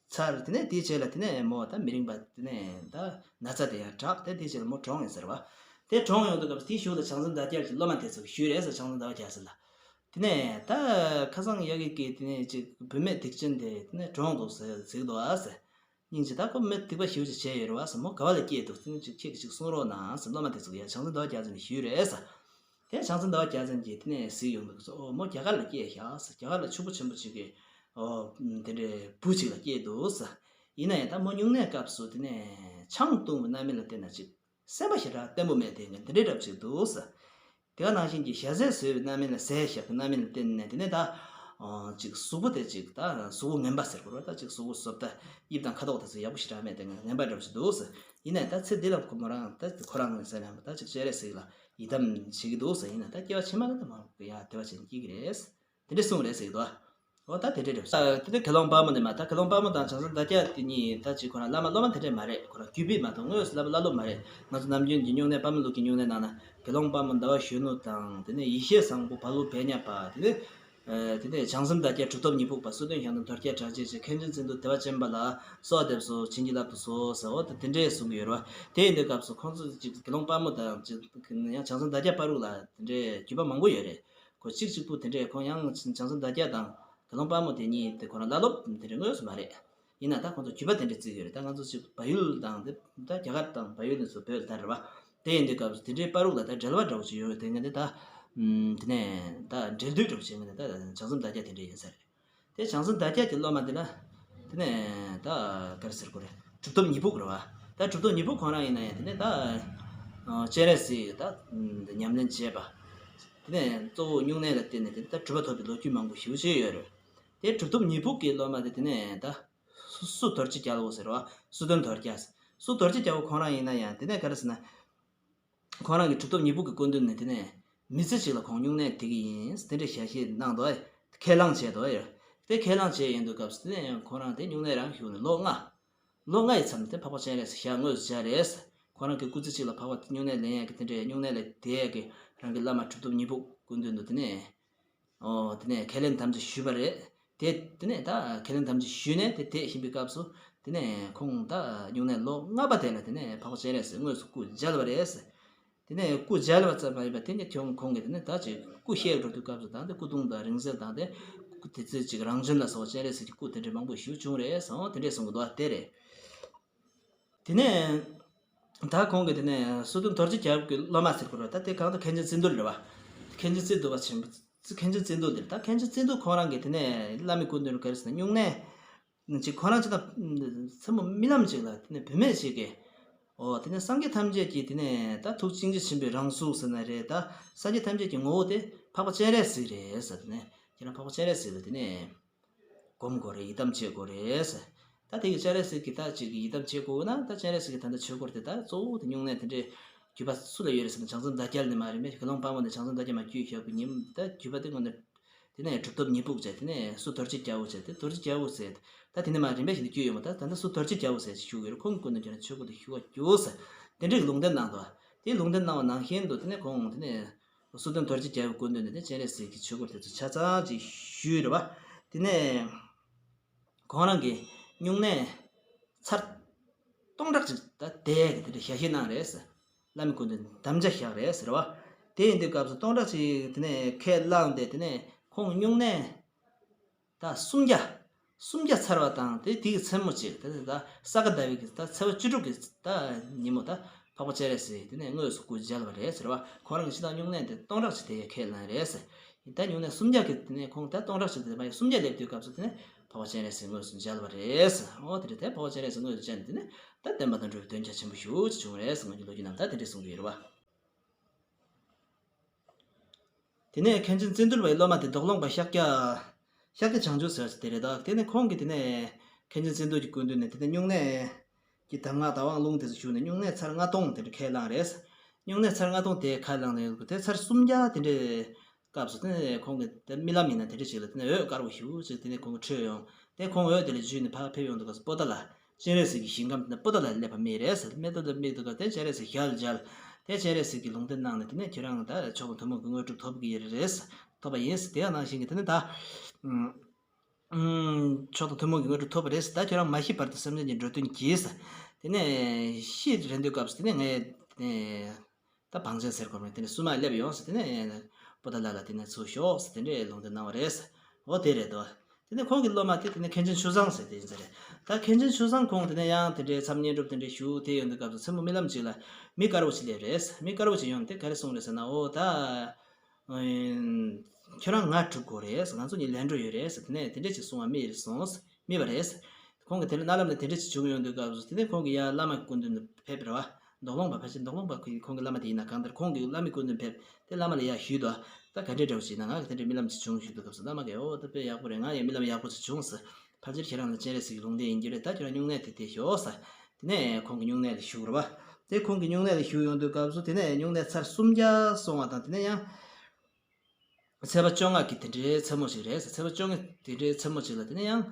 ཚར་དེ་ནས་དེའི་རྗེས་ལ་དེ་ནས་མོ་ད་མི་རིང་བ་དེ་ནས་ད་ན་ཚ་དེ་ཡང་དྲག་སྟེ། དེའི་རྗེས་ལ་མོ་གྲོངས་ཡིན་ཟེར་བ། དེ་གྲོངས་ཡོང་དུས་སྐབས་དེའི་གཞུག་ལ་བྱང་སེམས་དར་རྒྱས་ཀྱི་སློབ་མ་དེ་ཚོ་ཞུས་རེད་ཟེར། བྱང་སེམས་ཟླ་བ་རྒྱལ་མཚན་ལ། དེ་ནས་ད་ཁ་སང་ཡ་གི་གི་དེ་ནས་ཅིག་བུད་མེད་སྡིག་ཅན་དེ་དེ་ནས་གྲོངས་འདུག་ཟེར་ཟེར་གི་འདུག་ཨ་ཟེར། སྙིང་རྗེ། ད་ཁོ་མི་སྡིག་པ་ཞེ་པོ་ཅིག་བྱས་ཡོད་རེད་བ་ཟེར། མོ་ག་བ་ལ་སྐྱེས་འདུག་དེ་ནས་ཅིག་ཁྱེད་ཀྱིས་ཅིག་གསུང་རོགས་གནང་ཟེར་སློབ་མ་དེ་ཚོ་གིས་ཡ་བྱང་སེམས་ཟླ་བ་རྒྱལ་མཚན་ལ་ཞུས་རེད་ཟེར། དེ་བྱང་སེམས་ཟླ་བ་རྒྱལ་མཚན་གྱིས་དེ་ནས་གཟིགས་ཡོང་དུས་སོ། ཨོ་མོ་རྒྱ་གར་ལ་སྐྱེས་ཤག་ཟེར། རྒྱ་གར་ལ་ཕྱུག་པོ་ཆེན་པོ་ཅིག་གི་ཨོ་དེ་འདྲའི་བུ་ཅིག་ལ་སྐྱེས་འདུག་ཟེར། ཡིན་ན་ཡང་ད་མོ་སྨྱུང་གནས་སྐབས་སུ་དེ་ནས་ཆང་བཏུང་བའི་རྣམ་སྨིན་ལ་བརྟེན་ནས་ཅིག་སེམས་པ་ཞེ་དྲག་བརྟན་པོ་མེད་དེ་འདི་འདྲའི་འདྲ་པོ་ཅིག་འདུག་ཟེར། དེ་ག་ནང་བཞིན་གྱི་ཞལ་ཟས་ཟོས་པའི་རྣམ་སྨིན་ལ་ཟས་བཞག་པའི་རྣམ་སྨིན་ལ་བརྟེན་ནས་དེ་ནས་ད་ཨོ་ཅིག་གཟུགས་པོ་དེ་ཅིག་ད་གཟུགས་པོ་ངན་པ་ཟེར་དགོས་རེད། ད་ཅིག་གཟུགས་པོ་བཟོ་ལྟ་དབྱིབས་དང་ཁ་དོག་དེ་ཚོ་ཡག་པོ་ཞེ་དྲག་མེད་དེ་ངན་པ་འདྲ་པོ་ཅིག་འདུག་ཟེར། ཡིན་ནའི་ད་ཚེ་འདི་ལ་ཁོ་མོ་རང་ད་ཁོ་རང་ཟེར་ནས་ད་ཅིག་སྤྱན་རས་གཟིགས་ལ་ཡི་དམ་བྱེད་ཀྱི་འདུག་ཟེར། ཡིན་ན་ད་སྐྱེ་བ་ཕྱི་མ་ལ་ད་མ་ཡ་དེ་བ་བྱེད་ཀྱི་རེད། དེ་འདྲས་གསུངས་རེད་ཟེར་གྱི་འདུག་ཨོ་ད་དེ་འདྲས་རེད། ཨ་དེ་ནས་དགེ་སློང་དཔལ་མོ་ནི་མ། ད་དགེ་སློང་དཔལ་མོ་དང་བྱང་སེམས་དར་རྒྱས་དེ་གཉིས་ད་ཅིག་ཁོ་རང་བླ་མ་སློབ་མ་དེ་འདྲས་མ་རེད། ཁོ་རང་རྒྱུད་པས་མ་གཏོགས་དངོས་སུ་བསླབ་པ་བླ་སློབ་མ་རེད། ང་ཚོ་ནམ་རྒྱུན་གྱི་སྨྱུང་གནས་དཔལ་མོ་ལུགས་ཀྱི་སྨྱུང་གནས་ནང་ན་དགེ་སློང་དཔལ་མོ་ཟླ་བ་གཞོན་ནུ་དང་། དེ་ནས་ཡེ་ཤེས་བཟང་པོ་བ་ལུ་བེ་ཉ་པ། དེ་ནས་ཨ་དེ་ནས་བྱང་སེམས་དར་རྒྱས་གྲུབ་ཐོབ་ཉི་ཕུག་པ། སོ་སྟོན་ཞང་དང་དོལ་རྒྱལ་གྲགས་ཅན་ཞིག། མཁན་ཆེན་བརྩོན་འགྲུས་བདེ་བ་ཅན་པ་ལ་གསོལ་བ་འདེབས་སོ། བྱིན་གྱིས་བརླབ་ཏུ་གསོལ་ཟེར། འོ་ད་དེ་འདྲས་གསུང་གི་ཡོད་རེད་བ། དེ་ཡིན་དུས་སྐབས་སུ་ཁོང་ཚོ་ཅིག་དགེ་སློང་དཔལ་མོ་དང་ཅིག་ཡང་བྱང་སེམས་དར་རྒྱས་བར་དུ་ལ་དེ་འདྲས་བརྒྱུད་པ་མང་པོ་ཡོད་རེད། ཁོ་གཅིག་གཅིག་པུ་དེ་འདྲས་ཁོང་ཡང་བྱང་སེམས་དར་རྒྱས་དང་དགེ་སློང་དཔལ་མོ་དེ་གཉིས་དེ་ཁོ་རང་བླ་སློབ་དེ་འདྲས་དངོས་སུ་མ་རེད། ཡིན་ན་ད་ཁོང་ཚོ་བརྒྱུད་པ་དེ་འདྲས་བརྩི་གི་ཡོད་རེད། ད་ང་ཚོ་ཅིག་བལ་ཡུལ་དང་དེ་ད་རྒྱ་གར་དང་བལ་ཡུལ་ནས་ཚུར་བོད་ལ་ད་རེད་བ། དེ་ཡིན་དུས་སྐབས་སུ་དེ་འདྲའི་བར་དུ་ལ་ད་འབྲེལ་བ་འདྲ་བོ་ཅིག་ཡོད་རེད། དེ་ངས་དེ་ད་ཨམ་དེ་ནས་ད་འབྲེལ་མཐུད་འདྲ་བོ་བྱས་ངས་དེ་ད་བྱང་སེམས་དར་རྒྱས་དེ་འདྲས་ཡིན་ས་རེད། དེ་བྱང་སེམས་དར་རྒྱས་ཀྱི་སློབ་མ་དེ་ལ་དེ་ནས་ད་ག་རེ་ཟེར་དགོས་རེད། གྲུབ་ཐོབ་ཉི་ཕུག་རེད་བ། ད་གྲུབ་ཐོབ་ཉི་ཕུག་ཁོང་རང་ཡིན་ན་ཡང་དེ་ནས་ད་ཨ་སྤྱན་རས་གཟིགས་ད་ཉམས་ལེན་བྱས་པ། དེ་ནས་གཙོ་བོ་སྨྱུང་གནས་ལ་བརྟེན་ནས་དེ་ད་གྲུབ་པ་ཐོབ་པའི་ལོ་རྒྱུས་མང་པོ་ཞེ་པོ་ཅིག་ཡོད་རེད། དེ་གྲུབ་ཐོབ་ཉི་ཕུག་གི་སློབ་མ་དེ་དེ་ནས་ད་སུ་སུ་རྡོ་རྗེ་རྒྱལ་པོ་ཟེར་བ། སུ་སྟོན་རྡོ་རྗེ། སུ་རྡོ་རྗེ་རྒྱལ་པོ་ཁོང་རང་ཡིན་ན་ཡང་དེ་ནས་ག་རེ་ཟེར་ན། ཁོང་རང་གི་གྲུབ་ཐོབ་ཉི་ཕུག་གི་སྐུ་མདུན་ནས་དེ་ནས་མི་ཚེ་གཅིག་ལ་ཁོང་སྨྱུང་གནས་དེ་གི་ཡིན་དེ་འདྲ་ཞལ་བཞེས་གནང་འདུག་ཁས་བླངས་བྱས་འདུག་ཡ། དེ་ཁས་བླངས་བྱས་ཡིན་དུས་སྐབས་སུ་དེ་ནས་ཁོང་རང་དེ་སྨྱུང་གནས་རང་ཞུགས་ནས་ལོ་ལྔ། ལོ་ལྔ་ཡི་མཚམས་དེ་འཕགས་པ་སྤྱན་རས་གཟིགས་ཞལ་དངོས་སུ་མཇལ་རེད། ཁོང་རང་གི་སྐུ་ཚེ་གཅིག་ལ་འཕགས་པ་སྨྱུང་གནས་ལེན་ཡས་ཀྱི་དེ་འདྲའི་སྨྱུང་གནས་ལ་བསྡད་ཡས་ཀྱི་རང་གི་བླ་མ་གྲུབ་ཐོབ་ཉི་ཕུག་སྐུ་མདུན་དུ་དེ་ནས། ཨོ་དེ་ནས་ཁས་ལེན་དམ་བཅའ་ཞུས་པ་རེད། དེ་དེ་ནས་ད་ཁས་ལེན་དམ་བཅའ་ཞུས་ནས་དེ་བསྡད་བཞིན་པའི་སྐབས་སུ་དེ་ནས་ཁོང་ད་སྨྱུང་གནས་ལོ་ལྔ་པ་དེ་ལ་དེ་ནས་འཕགས་པ་སྤྱན་རས་གཟིགས་དངོས་སུ་སྐུ་མཇལ་བ་རེད། དེ་ནས་སྐུ་མཇལ་བ་ཙམ་མ་ཡིན་པར་དེ་ནས་ཁྱོད་ཁོང་གིས་དེ་ནས་ད་ཅིག་སྐུ་གཤེགས་འགྲོ་དུས་སྐབས་སུ་ད་དེ་སྐུ་གདུང་དང་རིང་བསྲེལ་དང་དེ་སྐུ་དེ་ཚོའི་ཅིག་རང་བྱོན་ལ་སོགས་སྤྱན་རས་གཟིགས་ཀྱི་སྐུ་དེ་འདྲ་མང་པོ་ཞིག་བྱུང་རེད་ཟེར་དེ་འདྲས་གསུང་གི་འདུག་བ། དེ་རེད། དེ་ནས་ད་ཁོང་གིས་དེ་ནས་སོ་ཏུན་རྡོ་རྗེ་རྒྱལ་པོ་གི་སློབ་མ་ཟེར་དགོས་རེད། ད་དེ་གང་ལྟར་མཁན་ཆེན་བརྩོན་འགྲུས་རེད་བ། མཁན་ཆེན་བརྩོན་འགྲུས་པ་ཆེན་པོ། མཁན་ཆེན་བརྩོན་འགྲུས་དེ་རེད། ད་མཁན་ཆེན་བརྩོན་འགྲུས་ཁོང་རང་གིས་དེ་ནས་བླ་མའི་སྐུ་མདུན་རུ་ག་རེ་ཟེར་ན་སྨྱུང་གནས་ཅིག་ཁོ་རང་ཅིག་ད་མཚན་མོ་རྨི་ལམ་ཅིག་ལ་དེ་ནས་བུད་མེད་ཅིག་གིས་ཨོ་དེ་ནས་སངས་རྒྱས་ཐམས་ཅད་ཀྱི་དེ་ནས་ད་ཐུགས་བྱིན་གྱིས་བྱིན་པའི་རང་གཟུགས་ཟེར་ན་རེད། ད་སངས་རྒྱས་ཐམས་ཅད་ཀྱི་ངོ་བོ་དེ་འཕགས་པ་སྤྱན་རས་གཟིགས་རེད་ཟེར། དེ་ནས་ཁྱེད་རང་འཕགས་པ་སྤྱན་རས་གཟིགས་ལ་དེ་ནས། སྒོམ་དགོས་རེད། ཡི་དམ་བྱེད་དགོས་རེད་ཟེར། ད་དེ་གི་སྤྱན་རས་གཟིགས་ཀྱིས་ད་ཅིག་ཡི་དམ་བྱེད་དགོས་ན་ད་སྤྱན་རས་གཟིགས་ཀྱིས་ད་ལྟ་ཆོས་སྐོར་དེ་ད་གཙོ་བོ་དེ་སྨྱུང་གནས་དེ་འདྲའི་བརྒྱུད་པ་སུ་ལ་ཡོད་རེད་ཟེར་ན་བྱང་སེམས་དར་རྒྱས་ལ་ནི་མ་རེད་མེད། དགེ་སློང་དཔལ་མོ་ནས་བྱང་སེམས་དར་རྒྱས་མ་བརྒྱུད་བཞག་པའི་ཉིན་ད་བརྒྱུད་པ་དེ་ངོ་ནས་དེ་ནས་གྲུབ་ཐོབ་ཉི་ཕུག་བྱས། དེ་ནས་སུ་རྡོ་རྗེ་རྒྱལ་པོ་བྱས། དེ་རྡོ་རྗེ་རྒྱལ་པོ་ཟེར་ད་དེ་ནས་མ་རིམ་པས་བཞིན་དུ་བརྒྱུད་ཡོད་མ། ད་ད་ལྟ་སུ་རྡོ་རྗེ་རྒྱལ་པོ་ཟེར་ཞིག་བཞུགས་ཡོད་རེད། ཁོང་གི་སྐུ་མདུན་ཁྱོད་རང་ཆོས་སྐོར་དུ་ཞུ་བ་རྒྱུགས་ཟེར་དེ་འདྲའི་ལུང་བསྟན་གནང་འདུག་དེ་ལུང་བསྟན་གནང་བ་ནང་བཞིན་དུ་དེ་ནས་ཁོང་དེ་ནས། སོ་ཏུན་རྡོ་རྗེ་རྒྱལ་པོའི་སྐུ་མདུན་དུ་ནི་སྤྱན་རས་གཟིགས་ཀྱི་ཆོས་སྐོར་དེ་ཚོ་ཆ་ཚང་ཅིག་ཞུས་རེད་བ། དེ་ནས་ཁོང་རང་གིས་སྨྱུང་གནས་ཚར་སྟོང་ཕྲག་ཅིག་ད་བསྡད་ཀྱི་དེ་འདྲ་ཞལ་བཞེས་གནང་རེད་ཟེར། བླ་མའི་སྐུ་མདུན་དམ་བཅའ་བཞག་རེད་ཟེར་བ། དེ་ཡིན་དུས་སྐབས་སུ་སྟོང་ཕྲག་ཅིག་དེ་ནས་ཁས་བླངས་ཏེ་དེ་ནས་ཁོང་སྨྱུང་གནས། ད་སུམ་བརྒྱ། སུམ་བརྒྱ་ཚར་བ་དང་དེ་དེའི་མཚན་མོ་ཅིག་དེ་ད་ས་ག་ཟླ་བའི་གི་ད་ཚེས་པ་བཅུ་དྲུག་གི་ད་ཉིན་མོ་ད་འཕགས་པ་སྤྱན་རས་གཟིགས་དེ་ནས་དངོས་སུ་སྐུ་མཇལ་བ་རེད་ཟེར་བ། ཁོ་རང་གི་ཕྱི་ནང་སྨྱུང་གནས་དེ་སྟོང་ཕྲག་ཅིག་དེ་ཡ་ཁས་ལེན་རེད་ཟེར། ད་སྨྱུང་གནས་སུམ་བརྒྱ་གི་དེ་ནས་ཁོང་ད་སྟོང་ཕྲག་ཅིག་དེ་མ་ཡ་སུམ་བརྒྱ་སླེབས་དུས་སྐབས་སུ་དེ་ནས་འཕགས་པ་སྤྱན་རས་གཟིགས་དངོས་སུ་མཇལ་བ་རེད་ཟེར། འོ་དེ་རེད། དེ་འཕགས་པ་སྤྱན་རས་གཟིགས་དངོས་སུ་མཇལ་ནས་དེ་ནས་ད་བསྟན་པ་དང་འགྲོ་བའི་དོན་རྒྱ་ཆེན་པོ་ཞེ་པོ་ཅིག་བྱུང་རེད་ཟེར་ང་ཚོའི་ལོ་རྒྱུས་ནང་ད་དེ་འདྲས་གསུང་གི་ཡོད་རེད་བ། དེ་ནས་མཁན་ཆེན་བརྩོན་འགྲུས་པའི་སློབ་མ་དེ་དོགས་སློང་པ་ཤཱཀྱ། ཤཱཀྱ་བྱང་ཆུབ་ཟེར་བ་ཞིག་དེ་རེད་ད། དེ་ནས་ཁོང་གིས་དེ་ནས་མཁན་ཆེན་བརྩོན་འགྲུས་ཀྱི་སྐུ་མདུན་ནས་དེ་ནས་སྨྱུང་གནས་ཀྱི་གདམས་ངག་དང་དབང་ལུང་དེ་ཚོ་ཞུས་ནས་སྨྱུང་གནས་ཚར་ལྔ་སྟོང་དེ་འདྲ་ཁས་བླངས་རེད། སྨྱུང་གནས་ཚར་ལྔ་སྟོང་དེ་ཁས་བླངས་ནས་དེ་ཚར་སུམ་བརྒྱ་དེ་འདྲའི་སྐབས་སུ་དེ་ནས་ཁོང་གིས་དེ་རྨི་ལམ་ཡིན་ན་དེ་འདྲ་ཞིག་ལ་དེ་ནས་འོད་དཀར་པོ་ཞེ་པོ་ཅིག་དེ་ནས་ཁོང་གི་འཕྲོས་ཡོང་ དེ་ཁོང་འོད་དེ་ལ་འཇུས་ནས་ཕར་ཕེབས་ཡོང་དུས་སྐབས་སུ་པོ་ཏཱ་ལ་སྤྱན་རས་གཟིགས་ཀྱི་ཞིང་ཁམས་དེ་ན་པོ་ཏཱ་ལ་སླེབས་པ་རྨིས་རེད་ཟེར། མེ་ཏོག་དེ་རྨིས་དུས་སྐབས་དེ་སྤྱན་རས་གཟིགས་ཞལ་མཇལ། དེ་སྤྱན་རས་གཟིགས་ཀྱིས་ལུང་བསྟན་གནང་ནས་དེ་ནས་ཁྱེད་རང་ད་མཆོག་དང་ཐུན་མོང་གི་དངོས་གྲུབ་ཐོབ་ཀྱི་རེད། ཐོབ་པ་ཡིན་ཟེར། དེ་ཡང་ནང་བཞིན་གྱི་དེ་ནས་ད། ཨུམ། མཆོག་དང་ཐུན་མོང་གི་དངོས་གྲུབ་ཐོབ་པ་རེད་ཟེར། ད་ཁྱེད་རང་མ་ཤི་བར་དུ་སེམས་ཅན་གྱི་འགྲོ་དོན་གྱིས་ཟེར། དེ་ནས་ཤི་རན་དུས་སྐབས་སུ་དེ་ནས་ངས། ད་བང་ཆེན་ཟེར་དགོས་མེད། དེ་ནས་བསུ་མ་སླེབས་ཡོང་ཟེར། དེ་ནས་པོ་ཏཱ་ལ་ལ་དེ་ནས་ཚུར་ཤོག་ཟེར། དེ་འདྲའི་ལུང་བསྟན་གནང་བ་རེད་ཟེར། འོ་དེ་རེད་དོ། དེ་ནས་ཁོང་གི་སློབ་མ་དེ་དེ་ནས་མཁན་ཆེན་ཆུ་བཟང་ཟེར་དེ་ཡིན་ས་རེད། ད་མཁན་ཆེན་ཆུ་བཟང་ཁོང་དེ་ནས་ཡང་དེ་འདྲའི་མཚམས་བསྙེན་སྒྲུབ་དེ་འདྲའི་ཞུ་དེ་ཡོང་དུས་སྐབས་སུ་མཚན་མོ་རྨི་ལམ་ཅིག་ལ་མི་དཀར་པོ་ཅིག་སླེབས་རེད་ཟེར། མི་དཀར་པོ་ཅིག་ཡོང་དེ་ག་རེ་གསུངས་རེད་ཟེར་ན། འོ་ད། ཁྱོད་རང་ང་སྒྲུབ་དགོས་རེད་ཟེར། ང་ཚོ་གཉིས་ལན་འགྲོ་ཡོད་རེད་ཟེར། དེ་ནས་དེ་འདྲས་ཅིག་གསུང་བ་རྨིས་རེད་སོང་ཟེར། རྨིས་པ་རེད་ཟེར། ཁོང་གིས་དེ་ནས་རྣ་ལམ་ནས་དེ་འདྲས་ཅིག་བྱུང་ཡོང་དུས་སྐབས་སུ་དེ་ནས་ཁོང་གིས་ཡར་བླ་མ་སྐུ་མདུན་དུ་ཕེབས་རེད་བ། མདོ་ལུང་པ་ཕལ་ཆེར་མདོ་ལུང་པ་ཁོང་གི་བླ་མ་དེ་ཡིན་ན་གང་ལྟར་ཁོང་གིས་བླ་མའི་སྐུ་མདུན་ཕེབས་དེ་བླ་མ་ལ་ཡར་ཞུས་དོ། ད་ག་འདྲས་འདྲ་བོ་ཞིག་ན་ང་གིས་དེ་འདྲས་རྨི་ལམ་ཅིག་བྱུང་ཞུས་དུས་སྐབས་སུ་བླ་མ་གིས་འོ་ད་དཔེ་ཡག་པོ་རེད། ང་ཡང་རྨི་ལམ་ཡག་པོ་ཅིག་བྱུང་ཟེར། ཕལ་ཆེར་ཁྱེད་རང་ལ་སྤྱན་རས་གཟིགས་ཀྱི་ལུང་བསྟན་ཡིན་རྒྱུ་རེད། ད་ཁྱེད་རང་སྨྱུང་གནས་དེ་དེ་ཞོག་ཟེར། དེ་ནས་ཁོང་གི་སྨྱུང་གནས་ལ་བཞུགས་རེད་བ། དེ་ཁོང་གི་སྨྱུང་གནས་ལ་བཞུགས་ཡོང་དུས་སྐབས་སུ་དེ་ནས་སྨྱུང་གནས་ཚར་སུམ་བརྒྱ་སོང་བ་དང་དེ་ནས་ཡང་ཚེས་པ་བཅོ་ལྔ་གི་དེ་འདྲའི་མཚན་མོ་ཞིག་རེད་ཟེར། ཚེས་པ་བཅོ་ལྔ་དེ་འདྲའི་མཚན་མོ་ཞིག་ལ་དེ་ནས་ཡང་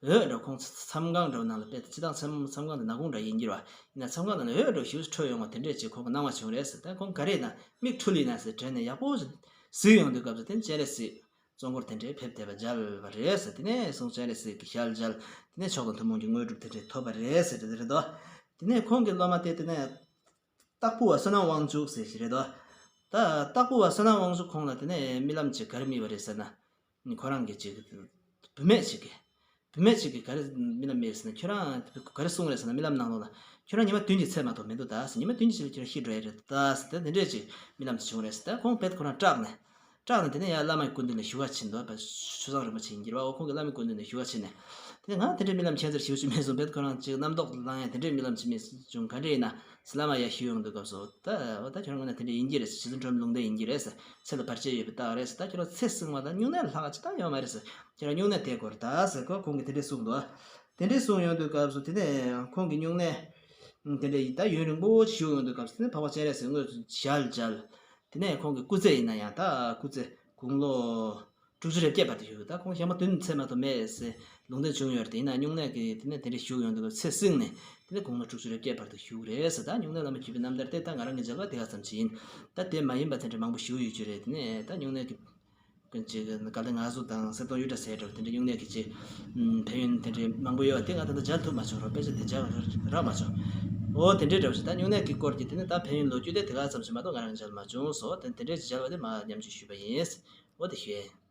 འོད་འདྲ་ཁོང་མཚམས་ཁང་འདྲ་བོ་ནང་ལ་དཔེ་སྤྱི་བཏང་མཚམས་མཚམས་ཁང་དེ་ནག་ཁུང་འདྲ་ཡིན་གྱི་རེད་བ། ཡིན་ན་མཚམས་ཁང་ནང་ལ་འོད་འདྲ་ཞིག་འཕྲོ་ཡོང་བ་དེ་འདྲས་ཅིག་ཁོང་གི་སྣང་བ་བྱུང་རེད་ཟེར། ད་ཁོང་ག་རེ་ཡིན་ན་མིག་འཕྲུལ་ཡིན་ན་ཟེར་དྲན་ནས་ཡག་པོ་གཟིགས་ཡོང་དུས་སྐབས་སུ་དེ་ནས་སྤྱན་རས་གཟིགས་གཙོ་འཁོར་དེ་འདྲའི་ཕེབས་བསྡད་པ་མཇལ་བ་རེད་ཟེར། དེ་ནས་སོང་སྤྱན་རས་གཟིགས་ཀྱི་ཞལ་མཇལ། དེ་ནས་མཆོག་དང་ཐུན་མོང་གི་དངོས་གྲུབ་དེ་འདྲའི་ཐོབ་པ་རེད་ཟེར་དེ་རེད་དོ། དེ་ནས་ཁོང་གི་སློབ་མ་དེ་དེ་ནས་སྟག་ཕུ་བ་བསོད་ནམས་དབང་ཕྱུག་ཟེར་ཞིག་རེད་དོ། ད་སྟག་ཕུ་བ་བསོད་ནམས་དབང་ཕྱུག་ཁོང་ལ་དེ་ནས་རྨི་ལམ་ཅིག་ག་རེ་རྨིས་པ་རེད་ཟེར་ན། ཁོ་རང་གི་ཅིག་བུད་མེད་ཅིག་གིས། བུད་མེད་ཅིག་གིས་ག་རེ་རྨི་ལམ་རྨིས་ཟེར་ན། ཁྱོད་རང་ག་རེ་གསུངས་རེད་ཟེར་ན། རྨི་ལམ་ནང་ལོགས་ལ་ཁྱོད་རང་ཉི་མ་བདུན་གྱི་ཚེ་མ་གཏོགས་མི་འདུག་ད་ཟེར། ཉི་མ་བདུན་གྱི་ཚེ་ལ་ཁྱོད་རང་ཤི་འགྲོ་ཡ་རེད་ད་ཟེར། ད་དེ་འདྲས་ཅིག་རྨི་ལམ་ཅིག་བྱུང་རེད་ཟེར། ད་ཁོང་རྦད་ཁོ་རང་སྐྲག་ནས། སྐྲག་ནས་དེ་ནས་ཡར་བླ་མའི་སྐུ་མདུན་ལ་ཞུ་བ་ཕྱིན་འདུག་པ། ཆུ་བཟང་རིན་པོ་ཆེ་ཡིན་གྱི་རེད་བ། འོ་ཁོང་གིས་བླ་མའི་སྐུ་མདུན་ལ་ཞུ་བ་ཕྱིན་ནས། དེ་ནས་ང་དེ་འདྲའི་རྨི་ལམ་ཁྱད་མཚར་ཞེ་པོ་ཅིག་རྨིས་སོང་། རྦད་ཁོ་རང་ཅིག་རྣམ་རྟོག་ལངས་ཡ་དེ་འདྲའི་རྨི་ལམ་ཅིག་རྨིས་བྱུང་། ག་འདྲ་ཡིན་ན་ཟེར་བླ་མ་ཡར་ཞུ་ཡོང་དུས་སྐབས་སུ། ད་འོ་ད་ཁྱོད་རང་ངོས་ནས་དེ་འདྲ་ཡིན་གྱི་རེད་ཟེར། རྗེ་བཙུན་སྒྲོལ་མའི་ལུང་བསྟན་ཡིན་གྱི་རེད་ཟེར། ཚེ་ལ་བར་ཆད་ཡོད་པའི་རྟགས་རེད་ཟེར། ད་ཁྱོད་རང་ཚེ་བསྲིང་བ་དང་སྨྱུང་གནས་ལ་ལྷག་ཅི་ད་ཡོད་མ་རེད་ཟེར། ཁྱོད་རང་སྨྱུང་གནས་དེ་དགོས་རེད་ད་ཟེར་ཁོ་ཁོང་གིས་དེ་འདྲས་གསུངས་འདུག་དེ་འདྲས་གསུངས་ཡོང་དུས་སྐབས་སུ་དེ་ནས་ཁོང་གི་སྨྱུང་གནས་དེ་འདྲས་ད་ཡུན་རིང་པོ་ཞིག་ཡོང་དུས་སྐབས་སུ་དེ་ནས་འཕགས་པ་སྤྱན་རས་གཟིགས་དངོས་སུ་ཞལ་མཇལ། དེ་ནས་ཁོང་གི་སྐུ་ཚེ་ཡིན་ན་ཡང་ད་སྐུ་ཚེ་དགུང་ལོ་དྲུག་ཅུ་རེ་བརྒྱད་བར་དུ་བཞུགས། ད་ཁོང་ཞག་མ་བདུན་ཚེ་མ་གཏོགས་མེད་ཟེར་ལུང་བསྟན་བྱུང་ཡོད་རེད། ཡིན་ན་སྨྱུང་གནས་ཀྱི་དེ་ནས་དེ་འདྲ་བཞུགས་ཡོང་དུས་ཚེ་བསྲིངས་ནས་དེ་ནས་དགུང་ལོ་དྲུག་ཅུ་རེ་བརྒྱད་བར་དུ་བཞུགས་རེད་ཟེར། ད་སྨྱུང་གནས་བླ་མ་བརྒྱུད་པའི་རྣམ་ཐར་དེ་ད་ང་རང་གིས་མཇལ་བ་དེ་ག་ཙམ་ཞིག་ཡིན། ད་དེ་མ་ཡིན་པ་དེ་འདྲ་མང་པོ་ཞིག་ཡོད་ཀྱི་རེད། དེ་ནས་ད་སྨྱུང་གནས་ཀྱི་ཀུན་གཅིག་གི་དགའ་ལྡན་ངག་གཟུགས་དང་གསེར་གདོང་གཡུ་སྒྲ་ཟེར་འདྲ་བ་དེ་འདྲ་སྨྱུང་གནས་ཀྱི་ཅིག་ཕན་ཡོན་དེ་འདྲ་མང་པོ་ཡོད་པ་དེ་ང་ད་ལྟ་མཇལ་ཐུབ་མ་བྱུང་རོགས། དཔེ་ཆ་དེ་མཇལ་བ་རག་མ་བྱུང་། འོ་དེ་འདྲའི་འདྲ་བ་ཞིག་ད་སྨྱུང་གནས་ཀྱི་སྐོར་གྱི་དེ་ནི་ད་ཕན་ཡོན་ལོ་རྒྱུས་དེ་དེ་ག་ཙམ་ཞིག་མ་གཏོགས་ང་རང་མཇལ་མ་བྱུང་སོ། དེ་དེ་འདྲའི་ཅིག་མཇལ་བ་དེ་མ་མཉམ་ཞུགས་ཞུས་པ་ཡིན། འོ་དེ་ཞུ་ཡ་ཡིན།